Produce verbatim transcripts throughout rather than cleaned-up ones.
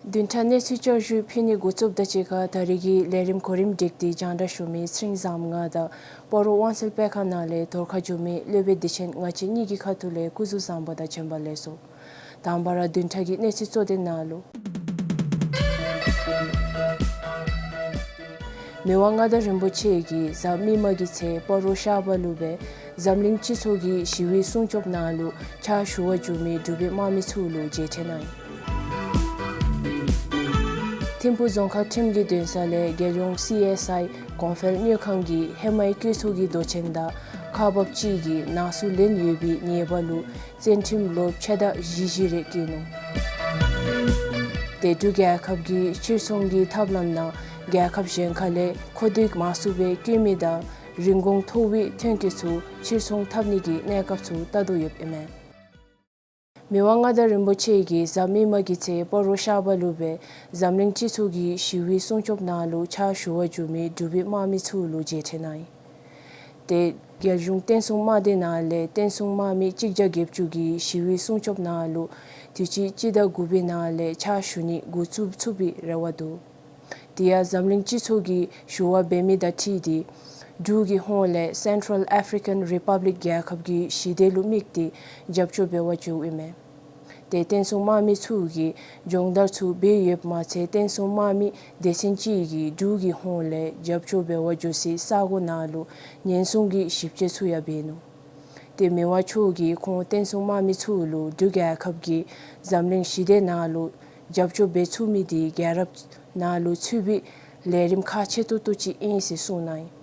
བདུན་ཕྲག་གནས་ཚུལ་བསྐྱར་ཞུའི་ཕུལ་ནི་འགོ་བཙུགསཔ་ད་གཅིག་ཁར་ད་རིས་ཀྱི་ལས་རིམ་གོ་རིམ་སྒྲིག་སྟེ་རྒྱང་བསྒྲགས་ཞུ་མི་ཚེ་རིང་བཟངམོ་ང་དང་སྤ་རོ་དབང་སེལ་སྤེལ་ཁང་ནང་ལས་དོར་ཁ་བསྒྱུར་མི་སློབ་དཔོན་བདེ་ཆེན་ང་བཅས་གཉིས་ཀྱི་ཁ་ཐུག་ལས་སྐུ་གཟུགས་བཟང་པོ་དང་བྱོན་པ་ལེགས་སོ། དང་པ་ར་བདུན་ཕྲག་གི་གནས་ཚུལ་གཙོ་དོན་ནང་ལུ། མི་དབང་མངའ་བདག་རིན་པོ་ཆེ་གིས་གཟའ་མིག་དམར་གྱི་ཚེ་སྤ་རོ་ཤར་པ་ལུ་སྦེ་འཛམ་གླིང་སྤྱི་ཚོགས་ཀྱི་ཞི་བའི་སྲུང་སྐྱོབ་ནང་ལུ་ཕྱག་ཞུ་བར་འགྱོ་མི་འབྲུག་པའི་དམག་མི་ཚུ་ལུ་མཇལ་འཕྲད་གནང་ཡི། ཐིམ་ཕུག་རྫོང་ཁག་ཁྲིམས་ཀྱི་འདུན་ས་ལས་རྒྱལ་ཡོངས་སི་ཨེསི་ཨའི་གོང་འཕེལ་དངུལ་ཁང་གིས་ཧེ་མའི་སྐྱེད་ཚོར་གྱི་དོ་ཆེན་དང་ཁག་འབགཔ་ཅིག་གིས་ནགས་སུ་ལེན་ཡོད་པའི་ཉེས་པ་ལུ་བཙོན་ཁྲིམས་ལོ་ཕྱེད་དང་བཞི་བཞི་རེ་བཀལ་ནུག། ཏེ་འབྲུག་རྒྱལ་ཁབ་ཀྱི་ཕྱིར་ཚོང་གི་ཐབས་ལམ་ནང་རྒྱལ་ཁབ་གཞན་ཁ་ལས་མཁོ་སྡུད་མང་སུ་སྦེ་བཀོལ་མི་དང་རིན་གོང་མཐོ་བའི་ཐོན་སྐྱེད་ཚུ་ཕྱིར་ཚོང་འཐབ་ནི་གི་གནས་སྐབས་ཚུ་བལྟ་དོ་ཡོདཔ་ཨིན་མས། མི་དབང་མངའ་བདག་རིན་པོ་ཆེ་གིས་གཟའ་མིག་དམར་གྱི་ཚེ་སྤ་རོ་ཤར་པ་ལུ་སྦེ་འཛམ་གླིང་སྤྱི་ཚོགས་ཀྱི་ཞི་བའི་སྲུང་སྐྱོབ་ནང་ལུ་ཕྱག་ཞུ་བར་འགྱོ་མི་འབྲུག་པའི་དམག་མི་ཚུ་ལུ་མཇལ་འཕྲད་གནང་ཡི། ཏེ་རྒྱལ་གཞུང་བསྟན་སྲུང་དམག་སྡེ་ནང་ལས་བསྟན་སྲུང་དམག་མི་གཅིག་བརྒྱ་བརྒྱད་ཅུ་གིས་ཞི་བའི་སྲུང་སྐྱོབ་ནང་ལུ་དུས་ཅི་སྤྱི་ཟླ་དགུ་པའི་ནང་ལས་ཕྱག་ཞུ་ནི་འགོ་བཙུགས་ཚུགས་པའི་རེ་བ་འདུག། དེ་ཡང་འཛམ་གླིང་སྤྱི་ཚོགས་ཀྱིས་ཞུ་བ་འབད་མི་དང་འཁྲིལ་ཏེ་འབྲུག་གི་ཧོངས་ལས་Central African Republic རྒྱལ་ཁབ་ཀྱི་ཞི་བདེ་ལུ་དམིགས་ཏེ་རྒྱབ་སྐྱོར་འབད་བར་འགྱོཝ་ཨིན་མས། ཏེ་བསྟན་སྲུང་དམག་མི་ཚུ་གིས་སྦྱོང་བརྡར་ཚུ་འབད་ཡོདཔ་མ་ཚད་བསྟན་སྲུང་དམག་མི་སྡེ་ཚན་ཅིག་གིས་འབྲུག་གི་ཧོངས་ལས་རྒྱབ་སྐྱོར་འབད་བར་འགྱོ་སའི་ས་གོ་ནང་ལུ་ཉེན་སྲུང་གི་ཞིབ་དཔྱད་ཚུ་ཡང་འབད་ནུག། ཏེ་མི་དབང་མཆོག་གིས་ཁོང་བསྟན་སྲུང་དམག་མི་ཚུ་ལུ་འབྲུག་རྒྱལ་ཁབ་ཀྱིས་འཛམ་གླིང་ཞི་བདེ་ནང་ལུ་རྒྱབ་སྐྱོར་འབད་ཚུགས་མི་དེ་རྒྱལ་རབས་ནང་ལུ་ཚུད་པའི་ལས་རིམ་ཁག་ཆེ་ཏོག་ཏོ་ཅིག་ཨིན་ཟེར་གསུངས་གནང་ཡི།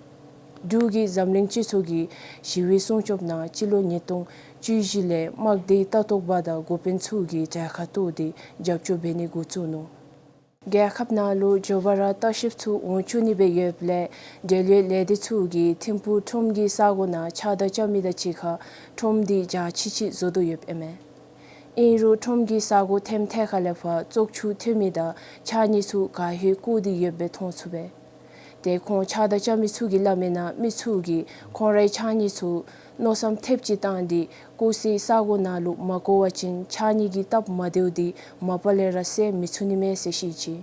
འབྲུག་གིས་འཛམ་གླིང་སྤྱི་ཚོགས་ཀྱི་ཞི་བའི་སྲུང་སྐྱོབ་ནང་སྤྱི་ལོ་ཉིས་སྟོང་བཅུ་བཞི་ལས་དམག་སྡེའི་ལྟ་རྟོག་པ་དང་འགོ་དཔོན་ཚུ་གིས་གྲལ་ཁར་གཏོགས་ཏེ་རྒྱབ་སྐྱོར་འབད་ནི་འགོ་བཙུགས་ནུག། རྒྱལ་ཁབ་ནང་ལུ་མགྱོགས་པ་ར་ལྟ་བཤལཔ་ཚུ་འོང་བཅུག་ནི་སྦེ་ཡོདཔ་ལས་འབྲེལ་ཡོད་ལས་སྡེ་ཚུ་གིས་ཐིམ་ཕུག་ཁྲོམ་གྱི་ས་གོ་ནང་ཕྱགས་བདར་རྐྱབ་མི་དང་གཅིག་ཁར་ཁྲོམ་དེ་རྒྱ་ཆི་ཆི་བཟོ་དོ་ཡོདཔ་ཨིན་མས། ཨིན་རུང་ཁྲོམ་གྱི་ས་གོ་ཐེམ་ཐད་ཁ་ལས་ཕར་བཙོག་ཆུ་ཐོན་མི་དང་ཕྱགས་སྙིགས་ཚུ་ག་ཧེ་བཀོ་སྟེ་ཡོདཔ་སྦེ་མཐོང་ཚུགས་པས། ཏེ་ཁོང་ཕྱགས་བདར་རྐྱབ་མི་ཚུ་གིས་སླབ་མི་ནང་མི་ཚུ་གིས་ཁོང་རའི་ཕྱགས་སྙིགས་ཚུ་མནོ་བསམ་ཐེབས་ཅིག་བཏང་སྟེ་བཀོ་སའི་ས་གོ་ནང་ལུ་མ་བཀོ་བ་ཅིན་ཕྱགས་སྙིགས་ཀྱི་སྟབས་མ་བདེཝ་དེ་མ་པ་ལས་ར་སེལ་མི་ཚུགས་ནི་མས་ཟེར་བཤད་ཅི།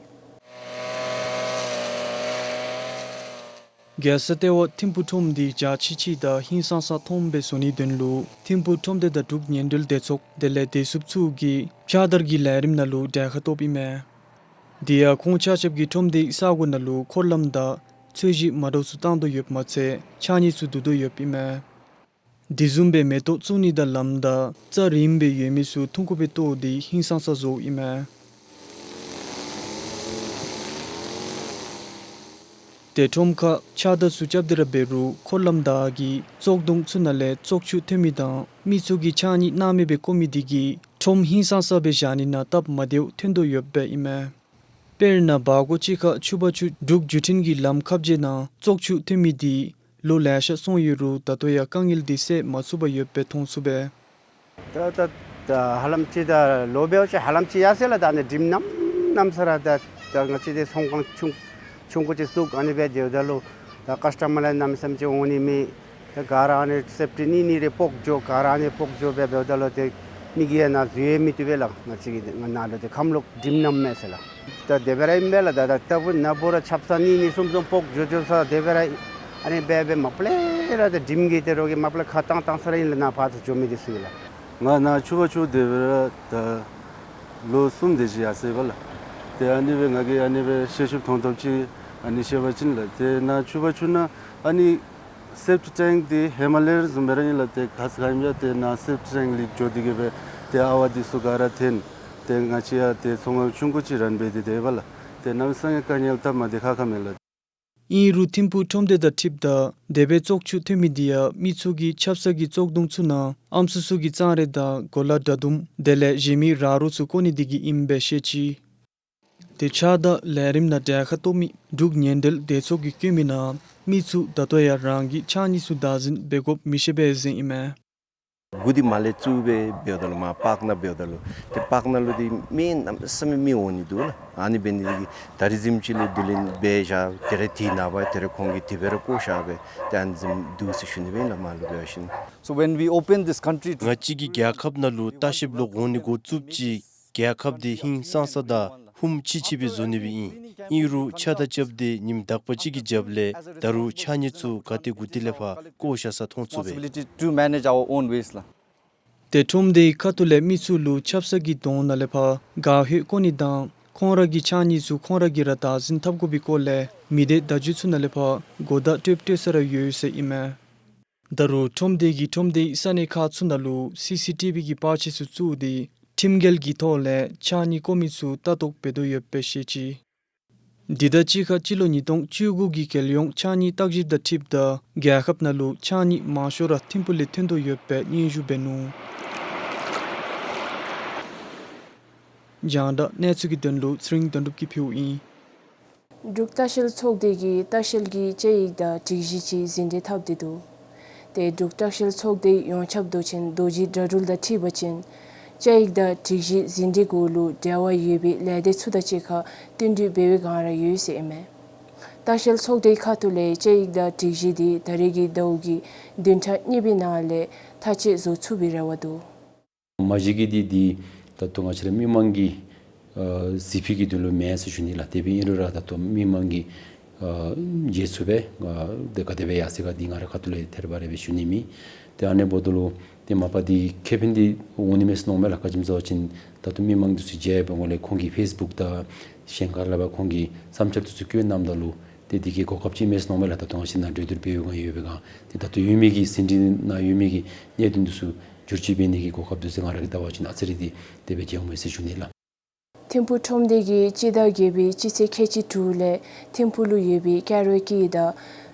རྒྱལ་ས་ལྟེ་བ་ཐིམ་ཕུག་ཁྲོམ་དེ་རྒྱ་ཆི་ཆི་དང་ཧིང་སངས་ས་མཐོངམ་སྦེ་བཟོ་ནིའི་དོན་ལུ་ཐིམ་ཕུག་ཁྲོམ་སྡེ་དང་འབྲུག་ཉེན་འབྲེལ་སྡེ་ཚོགས་དེ་ལས་བདེ་སྲུངཔ་ཚུ་གིས་ཕྱགས་བདར་གྱི་ལས་རིམ་ནང་ལུ་གྲལ་ཁར་གཏོགསཔ་ཨིན་མས། དེ་ཡང་ཁོང་ཆ་ཁྱབ་ཀྱིས་ཁྲོམ་དེའི་ས་གོ་ནང་ལུ་འཁོར་ལམ་དང་ཚོས་གཞི་མ་འདྲཝ་ཚུ་བཏང་དོ་ཡོདཔ་མ་ཚད་ཕྱགས་སྙིགས་ཚུ་བསྡུ་དོ་ཡོདཔ་ཨིན་མས། དེ་བཟུམ་སྦེ་མེ་ཏོག་བཙུགས་ནི་དང་ལམ་དང་རྩྭ་རིངམོ་སྦེ་ཡོད་མི་ཚུ་ཐུང་ཀུ་སྦེ་བཏོག་སྟེ་ཧིང་སངས་ས་བཟོཝ་ཨིན་མས། ཏེ་ཁྲོམ་ཁར་ཕྱགས་བདར་ཚུ་རྐྱབ་སྟེ་ར་འབད་རུང་འཁོར་ལམ་དག་གི་བཙོག་དུང་ཚུ་ནང་ལས་བཙོག་ཆུ་ཐོན་མི་དང་མི་ཚུ་གིས་ཕྱགས་སྙིགས་སྣང་མེད་སྦེ་བཀོ་མི་དེ་གིས་ཁྲོམ་ཧིང་སངས་ས་སྦེ་བཞག་ནི་ནང་སྟབས་མ་བདེཝ་ཐོན་དོ་ཡོདཔ་ཨིན་མས། དཔེར་ན་བར་སྐོར་ཅིག་ཁར་ཆུ་བར་ཆུ་འབྲུག་བརྒྱུད་འཕྲིན་གྱི་ལམ་ཁ་བརྒྱད་ནང་བཙོག་ཆུ་ཐོན་མི་དེ་ལོ་ལེ་ཤ་སོང་ཡོད་རུང་ད་ལྟོ་ཡང་དཀའ་ངལ་དེ་སེལ་མ་ཚུགས་པར་ཡོདཔ་སྦེ་མཐོང་ཚུགས་པས། ད་ད་ད་ཧ་ལམ་ཅིག་ད་ལོ་འབདཝ་ཅིག་ཧ་ལམ་ཅིག་ཡར་སོང་ཡི་ལགས། ད་ཨ་ནི་དྲིམ་གནམ་གནམ་ས་ར་ད་ད་ང་བཅས་འདི་ཚོང་ཁང་ཆུང་ཆུང་ཀུ་ཅིག་བཙུགས་ཨ་ནི་སྦེ་སྡོདཔ་ད་ལུ་ད་ཀཱསི་ཊ་མར་ལས་གནམ་མེད་ས་མེད་ཅིག་འོང་ནི་མེད། ད་ག་ར་ཨ་ནི་སེབ་ཊི་ནི་ནི་རེ་སྤོག་འགྱོ་ག་ར་ཨ་ནི་སྤོག་འགྱོ་སྦེ་འབདཝ་ད་ལུ་ཏེ་མི་གིས་ཡང་ནཱ་འཛུལ་ཡང་མི་བཏུབ་པས་ལགས། ང་བཅས་ཀྱི་ནང་ལུ་ཏེ་ཁམས་ལོག་དྲིམ་གནམ་མེད་ཟེར་ལགས། ད་དེ་སྦེ་ར་ཨིན་པས་ལགས། ད་ད་ལྟ་བུ་ནཱ་འབད་རུང་ཆབ་གསང་ནི་ནི་གསུམ་གསུམ་སྤོག་འགྱོ་འགྱོ་ས་དེ་སྦེ་ར་ཨ་ནི་སྦེ་སྦེ་མ་པ་ལས་ར་ད་དྲིམ་གྱིས་ཏེ་རོགས་ཀྱིས་མ་པ་ལས་ཁ་བཏང་བཏང་ས་ར་ཨིན་ལགས། ནཱ་ཕར་ཚུར་འགྱོ་མི་འདི་ཚུ་ལགས། ང་ནཱ་ཆུ་བར་ཆུ་དེ་སྦེ་ར་ད་ལོ་གསུམ་དེ་ཅིག་ཡར་སོང་ཡི་ལགས། ཏེ་ཨ་ནི་སྦེ་ང་གིས་ཨ་ནི་སྦེ་ཤེས་ཤེསཔ་མཐོང་ཐོབ་ཅིག་ཨ་ནི་ཤེས་པ་ཅིན་ལགས། ཏེ་ནཱ་ཆུ་བར་ཆུ་ནང་ཨ་ནི་སེབ་ཊི་ཊེངཀ་འདི་ཧེ་མ་ལས་ར་བཟུམ་སྦེ་ར་ཨིན་ལགས། ཏེ་ཁ་ཙ་ཁ་ཉིནམ་ཡང་ཏེ་ནཱ་སེབ་ཊི་ཊེངཀ་ལིཀ་འགྱོ་སྟེ་གིས་སྦེ་ཏེ་ཨ་ཝ་འདི་ཚུ་ག་ར་འཐོན། ཏེ་ང་བཅས་ཡང་ཏེ་ཚོང་ཁང་ཆུང་ཀུ་ཅིག་རན་འབད་དེ་སྡོདཔ་ལགས། ཏེ་གནམ་མེད་ས་མེད་དཀའ་ངལ་སྟབས་མ་བདེ་ཁག་ཁ་མས་ལགས། ཨིན་རུང་ཐིམ་ཕུག་ཁྲོམ་སྡེ་དང་འཁྲིལཝ་ད་དེ་སྦེ་བཙོག་ཆུ་ཐོན་མི་འདི་ཡང་མི་ཚུ་གིས་ཆབ་གསང་གི་བཙོག་དུང་ཚུ་ནང་ཨམ་སྲུ་ཚུ་གི་གཙང་རས་དང་གོ་ལ་དྲ་དུམ་དེ་ལས་གཞན་མི་ར་རོ་ཚུ་བཀོ་ནི་དེ་གིས་ཨིནམ་སྦེ་བཤད་ཅི། ཏེ་ཕྱགས་བདར་ལས་རིམ་ནང་གྲལ་ཁར་གཏོགས་མི་འབྲུག་ཉེན་འབྲེལ་སྡེ་ཚོགས་ཀྱིས་བཀོད་མི་ནང་མི་ཚུ་ད་ལྟོ་ཡང་རང་གི་ཕྱགས་སྙིགས་ཚུ་བདག་འཛིན་འབད་དགོཔ་མི་ཤེས་པས་ཟེར་ཨིན་མས། གུ་འདི་མར་ལས་བཙུགས་སྦེ་འབདཝ་ད་ལུ་མར་པཱརཀ་ནང་འབདཝ་ད་ལུ་ཏེ་པཱརཀ་ནང་ལུ་འདི་མི་གནམ་མེད་ས་མེད་མི་འོང་ནི་འདུག་ལགས། ཨ་ནི་འབད་ནི་འདི་གིས་ད་རིས་གཟིམ་ཅིག་ལུ་དེ་ལས་འབད་བཞག་དེ་རེ་དེ་ནངས་པ་དེ་རེ་ཁོང་གིས་དེ་སྦེ་ར་བཀོ་བཞག་སྦེ་ཏེ་ཨ་ནི་བཟུམ་འདུག་ཟེར་ཞུ་ནི་སྦེ་ཨིན་ལགས། མར་ལུ་འབད་བ་ཅིན། So when we open this country to ང་བཅས་ཀྱིས་རྒྱལ་ཁབ་ནང་ལུ་ལྟ་བཤལཔ་ལོག་འོང་ནི་འགོ་བཙུགསཔ་ཅིག་རྒྱལ་ཁབ་འདི་ཧིང་སངས་ས་དང་ ཧུམ་ཅིག་ཅིག་སྦེ་བཟོ་ནི་སྦེ་ཨིན། ཨིན་རུང་ཕྱགས་བདའ་རྐྱབ་སྟེ་ཉིནམ་དག་པ་ཅིག་གི་རྒྱབ་ལས་ད་རུང་ཕྱགས་སྙིགས་ཚུ་ག་ཏེ་གུ་ཏེ་ལས་ཕར་བཀོ་བཞག་ས་མཐོང་ཚུགས་པས། Responsibility to manage our own waste ལགས། ཏེ་ཁྲོམ་སྡེའི་ཁ་ཐུག་ལས་མི་ཚུ་ལུ་ཆབ་གསང་གི་དོང་ནང་ལས་ཕར་ག་ཧེ་བཀོ་ནི་དང་ཁོང་ར་གི་ཕྱགས་སྙིགས་ཚུ་ཁོང་ར་གིས་ར་བདག་འཛིན་འཐབ་དགོ་པའི་སྐོར་ལས་མི་སྡེ་བརྡ་བརྒྱུད་ཚུ་ནང་ལས་ཕར་གོ་བརྡ་སྤྲོདཔ་སྤྲོད་ས་ར་ཡོད་ཟེར་ཨིན་མས། ད་རུང་ཁྲོམ་སྡེ་གིས་ཁྲོམ་སྡེའི་ས་གནས་ཁག་ཚུ་ནང་ལུ་སི་སི་ཊི་བི་གི་པར་ཆས་ཚུ་བཙུགས་ཏེ་ཁྲིམས་འགལ་གྱི་ཐོག་ལས་ཕྱགས་སྙིགས་བཀོ་མི་ཚུ་ལྟ་རྟོག་འབད་དོ་ཡོདཔ་སྦེ་བཤད་ཅི། དེ་དང་གཅིག་ཁར་སྤྱི་ལོ་ཉིས་སྟོང་བཅུ་དགུ་གི་རྒྱལ་ཡོངས་ཕྱགས་སྙིགས་བརྟག་ཞིབ་དང་འཁྲིལཝ་ད་རྒྱལ་ཁབ་ནང་ལུ་ཕྱགས་སྙིགས་མང་ཤོས་ར་ཐིམ་ཕུག་ལས་ཐོན་དོ་ཡོདཔ་སྦེ་སྙན་ཞུ་འབད་ནུག། རྒྱང་བསྒྲགས་གནས་ཚུལ་གྱི་དོན་ལུ་ཚེ་རིང་དོན་གྲུབ་ཀྱིས་ཕུལཝ་ཨིན། འབྲུག་ལྟ་བཤལ་ཚོགས་སྡེ་གིས་ལྟ་བཤལ་གྱི་དཔྱད་ཡིག་དང་སྒྲིག་གཞི་ཅིག་ཟིན་བྲིས་འཐབ་སྟེ་འདུག། ཏེ་འབྲུག་ལྟ་བཤལ་ཚོགས་སྡེའི་ཡོངས་ཁྱབ་མདོ་ཆེན་རྡོ་རྗེ་དགྲ་འབྲུལ་དང་འཁྲིལ་བ་ཅིན་དཔྱད་ཡིག་དང་སྒྲིག་གཞི་ཟིན་བྲིས་གུ་ལུ་འབྲེལ་བ་ཡོད་པའི་ལས་སྡེ་ཚུ་དང་གཅིག་ཁར་བསྟུན་གྲོས་འབད་བའི་བསྒང་ར་ཡོད་ཟེར་ཨིན་མས། ལྟ་བཤལ་ཚོགས་སྡེའི་ཁ་ཐུག་ལས་དཔྱད་ཡིག་དང་སྒྲིག་གཞི་འདི་ད་རེས་ཀྱི་ཟླཝ་གི་བདུན་ཕྲག་གཉིས་པའི་ནང་ལས་མཐའ་དཔྱད་བཟོ་ཚུགས་པའི་རེ་བ་འདུག། མ་གཞི་གི་འདི་འདི་ད་ལྟོ་ང་བཅས་ར་མི་མང་གི་ཨ་གཟིགས་ཕུད་ཀྱི་དོན་ལུ་མེན་ཟེར་ཞུ་ནི་ལགས། དེ་འབད་ཨིན་རུང་ར་ད་ལྟོ་མི་མང་གིས་ཨ་མཇལ་ཚུགས་པས། ཨ་དེ་ག་དེ་སྦེ་ཡར་སོ་ཡི་ག་འདི་ང་རའི་ཁ་ཐུག་ལས་ཐད་རི་བ་རི་སྦེ་ཞུ་ནི་མེད། ཏེ་ཨ་ནི་འབདཝ་ད་ལུ་ཏེ་མ་པ་འདི་ཁེ་ཕན་འདི་འོང་ནི་མས་ཟེར་མནོཝ་མས་ལགས། ག་ཅི་སྨོ་ཟེར་བ་ཅིན་ད་ལྟོ་མི་མང་འདི་ཚུ་མཇལ་བའི་སྒང་ལས་ཁོང་གི་ཕེསི་བུཀ་དང་གཞན་ཁར་ལས་ཕར་ཁོང་གི་བསམ་འཆར་འདི་ཚུ་བཀོད་གནངམ་ད་ལུ་ཏེ་འདི་གིས་གོ་སྐབས་ཅིག་མས་ཟེར་མནོཝ་མས་ལགས། ད་ལྟོ་ང་བཅས་ནཱ་གྲོས་བསྡུར་འབད་བའི་བསྒང་ཡོད་པའི་བསྒང་ཏེ་ད་ལྟོ་ཡོད་མི་གི་ཟིན་བྲིས་ནང་ཡོད་མི་གི་གནད་དོན་འདི་ཚུ་བསྒྱུར་བཅོས་འབད་ནི་གི་གོ་སྐབས་འདུག་ཟེར་ང་ར་གིས་བལྟ་བ་ཅིན་ཨ་ཙི་རེ་འདི་དེ་སྦེ་མཇལཝ་མས་ཟེར་ཞུ་ནི་ལགས། ཐིམ་ཕུག་ཁྲོམ་སྡེ་གིས་སྤྱི་ཟླ་བརྒྱད་པའི་སྤྱི་ཚེས་ཁལ་གཅིག་དྲུག་ལས་ཐིམ་ཕུག་ལུ་ཡོད་པའི་ཀེ་རོ་ཀི་དང་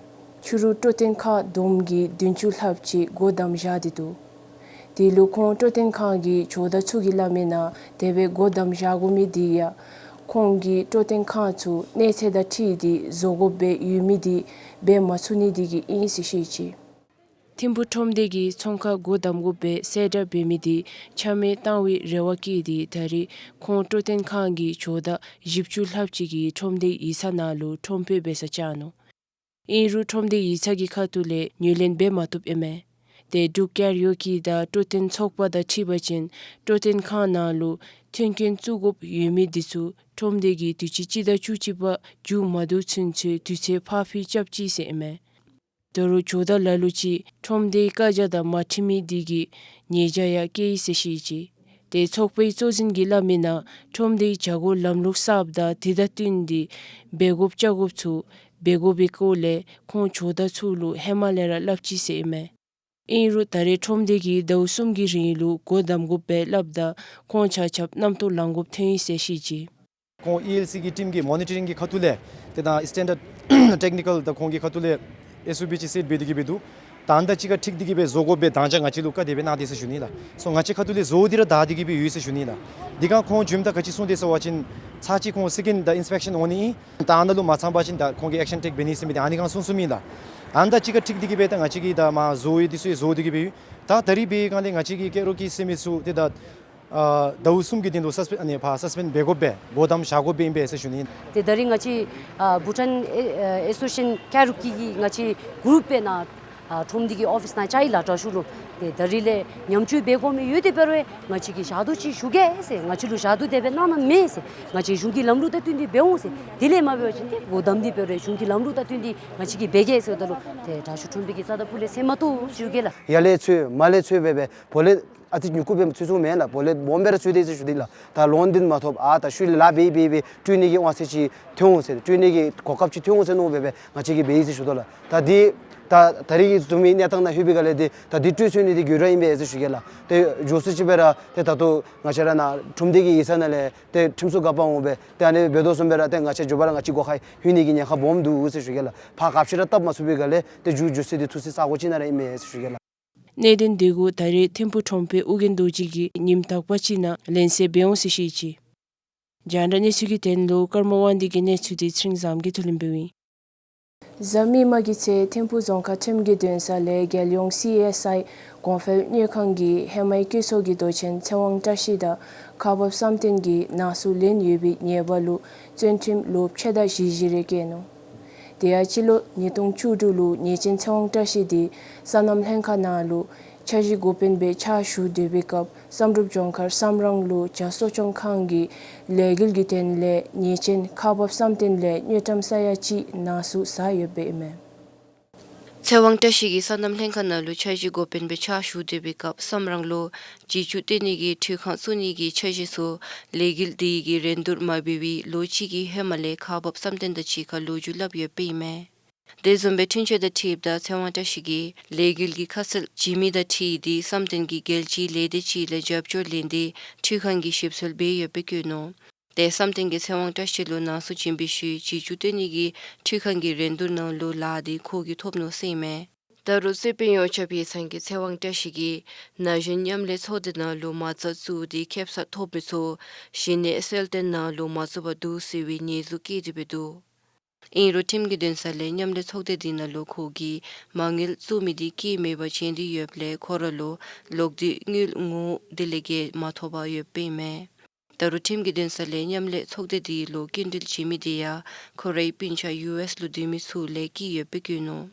ཆུ་རུད་སྤྲོ་སྟོན་ཁང་བསྡོམས་ཀྱིས་བདུན་ཅུ་ལྷགཔ་ཅིག་སྒོ་བསྡམས་བཞག་སྟེ་འདུག། དེ་ལུ་ཁོང་སྤྲོ་སྟོན་ཁང་གི་ཇོ་བདག་ཚུ་གིས་སླབ་མིའི་ནང་དེ་སྦེ་སྒོ་བསྡམས་བཞག་དགོ་མི་འདི་ཡང་ཁོང་གིས་སྤྲོ་སྟོན་ཁང་ཚུ་གནས་ཚད་དང་འཁྲིལ་ཏེ་བཟོ་དགོཔ་སྦེ་ཡོད་མི་འདི་འབད་མ་ཚུགས་ནི་འདི་གིས་ཨིན་ཟེར་བཤད་ཅི། ཐིམ་ཕུག་ཁྲོམ་སྡེ་གིས་ཚོང་ཁང་སྒོ་བསྡམ་དགོཔ་སྦེ་གསལ་བསྒྲགས་འབད་མི་འདི་ཆ་མེད་བཏང་བའི་རེ་བ་བསྐྱེད་དེ་ད་རེས་ཁོང་སྤྲོ་སྟོན་ཁང་གི་ཇོ་བདག་བཞི་བཅུ་ལྷགཔ་ཅིག་གིས་ཁྲོམ་སྡེའི་ཡིག་ཚང་ནང་ལུ་ཁྲོམ་དཔོན་འབད་སར་བཅར་ནུག། ཨིན་རུང་ཁྲོམ་སྡེའི་ཡིག་ཚང་གི་ཁ་ཐུག་ལས་ངོས་ལེན་འབད་མ་བཏུབ་ཨིན་མས། ཏེ་འབྲུག་ཀེ་རོ་ཀི་དང་སྤྲོ་སྟོན་ཚོགས་པ་དང་འཁྲིལ་བ་ཅིན་སྤྲོ་སྟོན་ཁང་ནང་ལུ་མཐུན་རྐྱེན་བཙུགས་དགོཔ་ཡོད་མི་འདི་ཚུ་ཁྲོམ་སྡེ་གིས་དུས་ཅི་སྤྱི་ཟླ་བཅུ་གཅིག་པ་མཇུག་མ་བསྡུ་ཚུན་ཚོད་དུས་ཚོད་ཕར་འཕུལ་རྐྱབ་ཅི་ཟེར་ཨིན་མས། ད་རུང་ཇོ་བདག་ལ་ལུ་ཅིག་ཁྲོམ་སྡེའི་བཀའ་རྒྱ་དང་མ་འཁྲིལ་མི་འདི་གིས་ཉེས་བྱ་ཡང་བཀལ་ཡི་ཟེར་བཤད་ཅི། ཏེ་ཚོགས་པའི་གཙོ་འཛིན་གྱིས་སླབ་མིའི་ནང་ཁྲོམ་སྡེའི་བྱ་སྒོ་ལམ་ལུགས་གསརཔ་དང་དེ་དང་བསྟུན་ཏེ་འབད་དགོཔ་བཅའ་དགོཔ་ཚུ་འབད་དགོ་པའི་སྐོར་ལས་ཁོང་ཇོ་བདག་ཚུ་ལུ་ཧེ་མ་ལས་ར་སླབ་ཅི་ཟེར་ཨིན་མས། ཨིན་རུང་ད་རེས་ཁྲོམ་སྡེ་གིས་ཟླཝ་གསུམ་གྱི་རིང་ལུ་སྒོ་བསྡམ་དགོཔ་སྦེ་སླབ་ད་ཁོང་ཆ་ཁྱབ་རྣམ་རྟོག་ལང་དགོཔ་ཐོན་ཡི་ཟེར་བཤད་ཅི། ཁོང་ཨི་ཨེལ་སི་གི་ཊིམ་གི་མོ་ནི་ཊ་རིང་གི་ཁ་ཐུག་ལས་ཏེ་ད་སི་ཊེན་ཌརཌ་ཊེག་ནི་ཀཱལ་དང་ཁོང་གི་ཁ་ཐུག་ལས་ཨེསི་ཨོ་པི་ཅིག་སེཊ་འབད་དེ་གི་སྦེ་འདུག། ད་ཨ་ནི་དང་གཅིག་ཁར་འཁྲིལ་ཏེ་གི་སྦེ་བཟོ་དགོཔ་སྦེ་དང་ཅ་ང་བཅས་ལུ་བཀའ་དེ་སྦེ་གནང་སྟེ་ཟེར་ཞུ་ནི་ལགས། སོ་ང་བཅས་ཁ་ཐུག་ལས་བཟོ་སྟེ་ར་བདའ་སྟེ་གི་སྦེ་ཡོད་ཟེར་ཞུ་ནི་ལགས། དེ་སྒང་ཁོང་བྱོནམ་ད་ག་ཅི་གསུངས་དེས་ཟེར་བ་ཅིན་ཚར་གཅིག་ཁོང་སེ་ཀེནཌ་ཨིན་སི་པེག་ཤཱན་འོང་ནི་ཨིན། ད་ཨ་ནཱ་ལུ་མ་ཚང་པ་ཅིན་ད་ཁོང་གིས་ཨེག་ཤཱན་ཊེཀ་འབད་ནི་ཟེར་མི་འདི་ཨ་ནི་སྒང་གསུངས་གསུངསམ་ཨིན་ལགས། ཨ་ནི་དང་གཅིག་ཁར་འཁྲིལ་ཏེ་གི་སྦེ་ད་ང་བཅས་ཀྱིས་ད་མར་བཟོ་ཡི་འདི་ཚུ་ཡང་བཟོ་སྟེ་གི་སྦེ་ཡོད། ད་ད་རིས་འབད་བའི་སྒང་ལས་ང་བཅས་ཀྱི་ཀེ་རོ་ཀི་ཟེར་མི་ཚུ་ཏེ་ད་ཨ་ཟླཝ་གསུམ་གྱི་དོན་ལུ་སཱསི་པེནཌ་ཨ་ནི་ཕར་སཱསི་པེནཌ་འབད་དགོཔ་སྦེ་སྒོ་བསྡམས་བཞག་དགོཔ་སྦེ་ཨིན་པས་ཟེར་ཞུ་ནི་ཨིན། ཏེ་ད་རིས་ང་བཅས་ཨ་བྷུ་ཊཱན་ཨེ་ཨ་ཨེ་སོ་ཤི་ཡེཤཱན་ཀེ་རོ་ཀི་གི་ང་བཅས་གུ་རུབ་སྦེ་ནཱ་ཨ་ཁྲོམ་སྡེ་གི་ཨོ་ཕིསི་ནང་བཅར་ཡི་ལགས། དྲག་ཤོས་ལུ་ཏེ་ད་རིས་ལས་ཉམས་བཅོས་འབད་དགོ་མི་ཡོད་དེ་འབད་རུང་ང་བཅས་ཀྱིས་ཞག་དུས་ཅིག་ཞུ་གེ་ཟེར། ང་བཅས་ལུ་ཞག་དུས་དེ་སྦེ་གནང་ནི་མེད་ཟེར། ང་བཅས་གཞུང་གི་ལམ་ལུགས་དང་བསྟུན་ཏེ་འབད་འོང་ཟེར། དེ་ལས་མ་འབད་བ་ཅིན་ཏེ་སྒོ་བསྡམས་ཏེ་འབད་རུང་གཞུང་གི་ལམ་ལུགས་དང་བསྟུན་ཏེ་ང་བཅས་ཀྱིས་འབད་གེ་ཟེརཝ་ད་ལུ་ཏེ་དྲག་ཤོས་ཁྲོམ་སྡེ་གི་རྩ་དང་ཕུ་ལས་ཟེར་མ་བཏུབ་ཟེར་ཞུ་གེ་ལགས། ཡར་ལས་འཚོལ་མར་ལས་འཚོལ་འབད་སྦེ་བོ་ལས་ཨ་ཙི་ཉུ་གུ་སྦེ་འཚོལ་ཚུགས་མེན་ལགས། བོ་ལས་སྦོམ་སྦེ་ར་འཚོལ་དེས་ཟེར་ཞུ་ནི་ལགས། ད་ལོང་འདི་མ་ཐོབ། ཨ་ད་ཤུལ་ལས་ལཱ་འབད་འབད་འབད་སྤྲོད་ནི་གི་དབང་ཚད་ཅིག་ཐོན་འོང་ཟེར། སྤྲོད་ནི་གི་གོ་སྐབས་ཅིག་ཐོན་འོང་ཟེར་མནོ་སྦེ་སྦེ་ང་བཅས་ཀྱིས་འབད་ཡི་ཟེར་ཞུ་དོ་ལགས། ད་འདི་ད་ད་རིས་ཀྱི་བཟུམ་མའི་གནས་སྟངས་ནང་ལྷོད་པའི་སྒང་ལས་འདི་ད་འདི་སྤྲོད་ཚུགས་ནི་འདི་དགོད་བྲ་ཨིན་པས་ཟེར་ཞུ་གེ་ལགས། ཏེ་མགྱོགས་སུ་ཅིག་སྦེ་ར་ཏེ་ད་ལྟོ་ང་བཅས་ར་ནཱ་ཁྲོམ་སྡེ་གི་ཡིག་ཚང་ནང་ལས་ཏེ་ཁྲིམས་སྲུང་འགག་པ་འོང་སྦེ་ཏེ་ཨ་ནི་འབད་དོ་བཟུམ་སྦེ་ར་ཏེ་ང་བཅས་མགྱོགས་པ་ར་ང་བཅས་སྒོ་ཁར་ལྷོད་ནི་གི་ཉེན་ཁ་སྦོམ་འདུག་ཟེར་ཞུ་གེ་ལགས། ཕར་ག་ཅི་ར་སྟབས་མ་ཚུགས་པའི་སྒང་ལས་ཏེ་མཇུག་མཇུག་སེ་འདི་ཐུགས་སེམས་ས་གོ་ཅིག་ནང་ར་ཨིན་མས་ཟེར་ཞུ་གེ་ལགས། གནད་དོན་འདི་གུ་ད་རེས་ཐིམ་ཕུག་ཁྲོམ་དཔོན་ཨོ་རྒྱན་རྡོ་རྗེ་གིས་ཉིནམ་དག་པ་ཅིག་ནང་ལན་གསལ་འབད་འོང་ཟེར་བཤད་ཅི། རྒྱང་བསྒྲགས་གནས་ཚུལ་གྱི་དོན་ལུ་ཀརྨ་དབང་འདུས་ཀྱི་གནས་ཚུལ་འདི་ཚེ་རིང་བཟངམོ་གིས་ཐུགས་ལན་འབདཝ་ཨིན། གཟའ་མིག་དམར་གྱི་ཚེ་ཐིམ་ཕུག་རྫོང་ཁག་ཁྲིམས་ཀྱི་འདུན་ས་ལས་རྒྱལ་ཡོངས་སི་ཨེསི་ཨའི་གོང་འཕེལ་དངུལ་ཁང་གིས་ཧེ་མའི་བཀོད་ཚོགས་ཀྱི་མདོ་ཆེན་ཚེ་དབང་བཀྲ་ཤིས་དང་ཁ་འབབ་བསམ་གཏན་གྱི་ནང་གསུག་ལེན་ཡོད་པའི་ཉེས་པ་ལུ་བཙོན་ཁྲིམས་ལོ་ཕྱེད་དང་བཞི་བཞི་རེ་བཀལ་ནུག། དེ་ཡང་སྤྱི་ལོ་ཉིས་སྟོང་བཅུ་དྲུག་ལུ་ཉེས་ཅན་ཚེ་དབང་བཀྲ་ཤིས་འདི་སོ་ནམ་ལྷན་ཁག་ནང་ལུ་ འཆར་གཞི་འགོ་དཔོན་སྦེ་ཕྱག་ཞུ་སྡོད་པའི་སྐབས་བསམ་གྲུབ་ལྗོངས་མཁར་བསམ་རང་ལུ་བྱ་གསོ་སྐྱོང་ཁང་གི་ལས་འགུལ་གྱི་དོན་ལས་ཉེས་ཅན་ཁག་འབག་བསམ་གཏན་ལས་དངུལ་ཀྲམ་ས་ཡ་གཅིག་ནང་འཛུལ་ཟ་ཡོདཔ་ཨིན་མས། ཚེ་དབང་བཀྲ་ཤིས་ཀྱིས་སོ་ནམ་ལྷན་ཁག་ནང་ལུ་འཆར་གཞི་འགོ་དཔོན་སྦེ་ཕྱག་ཞུ་སྡོད་པའི་སྐབས་བསམ་རང་ལུ་བྱི་ཅུང་བཏོན་ནི་གི་འཕྲུལ་ཁང་བཙུགས་ནི་གི་འཆར་གཞི་ཚུ་ལས་འགུལ་དེ་གི་རིན་བསྡུར་མ་འབད་བར་ལོ་གཅིག་གི་ཧེ་མ་ལས་ཁག་འབག་བསམ་གཏན་དང་གཅིག་ཁར་ལོག་འགྱོ་སླབ་ཡོདཔ་ཨིན་མས། དེ་བཟུམ་སྦེ་འཁྲུན་ཆོད་དང་འཁྲིལཝ་ད་ཚེ་དབང་བཀྲ་ཤིས་ཀྱིས་ལས་འགུལ་གྱི་ཁ་གསལ་བྱིན་མི་དང་འཁྲིལ་ཏེ་བསམ་གཏན་གྱི་རྒྱལ་སྤྱིའི་ལས་སྡེ་ཅིག་ལས་རྒྱབ་སྐྱོར་ལེན་ཏེ་འཕྲུལ་ཁང་གི་ཞིབ་འཚོལ་འབད་ཡོདཔ་སྦེ་བཀོད་ནུག། དེ་བསམ་གཏན་གྱིས་ཚེ་དབང་བཀྲ་ཤིས་ལུ་ནང་འཛུལ་བྱིན་པའི་ཤུལ་བྱི་ཅུང་བཏོན་ནི་གི་འཕྲུལ་ཁང་གི་རིན་བསྡུར་ནང་ལུ་ལཱ་འདི་ཁོ་གིས་ཐོབ་ནུག་ཟེར་ཨིན་མས། ད་རུང་རྩོད་དཔོན་ཡོངས་ཁྱབ་ཡིག་ཚང་གིས་ཚེ་དབང་བཀྲ་ཤིས་ཀྱིས་ན་གཞོན་མཉམ་ལས་ཚོགས་སྡེ་ནང་ལུ་མ་རྩ་བཙུགས་ཏེ་ཁེ་སང་ཐོབ་མི་ཚུ་གཞི་ནས་གསལ་སྟོན་ནང་ལུ་མ་བཙུགས་པར་འདུག་ཟེར་བའི་ཉེས་འཛུགས་བཀལ་ཏེ་སྦེ་འདུག། ཨིན་རུང་ཁྲིམས་ཀྱི་འདུན་ས་ལས་མཉམ་ལས་ཚོགས་སྡེ་འདི་ནང་ལུ་ཁོ་གིས་མ་དངུལ་བཙུགས་མི་འདི་སྐྱེལ་མེད་པར་བྱིན་ཏེ་ཡོདཔ་ལས་ཁོ་ར་ལུ་ལོག་སྟེ་དངུལ་ངོ་བོ་དེ་ལས་བརྒལ་མ་ཐོབ་པར་ཡོདཔ་ཨིན་མས། ད་རུང་ཁྲིམས་ཀྱི་འདུན་ས་ལས་མཉམ་ལས་ཚོགས་སྡེ་འདི་ལུ་སྐྱིན་འགྲུལ་བྱིན་མི་འདི་ཡང་ཁོ་རའི་སྤུན་ཆ་ཡུ་ཨེས་ལུ་སྡོད་མི་ཚུ་ལས་བསྐྱལ་ཡོདཔ་སྦེ་བཀོད་ནུག།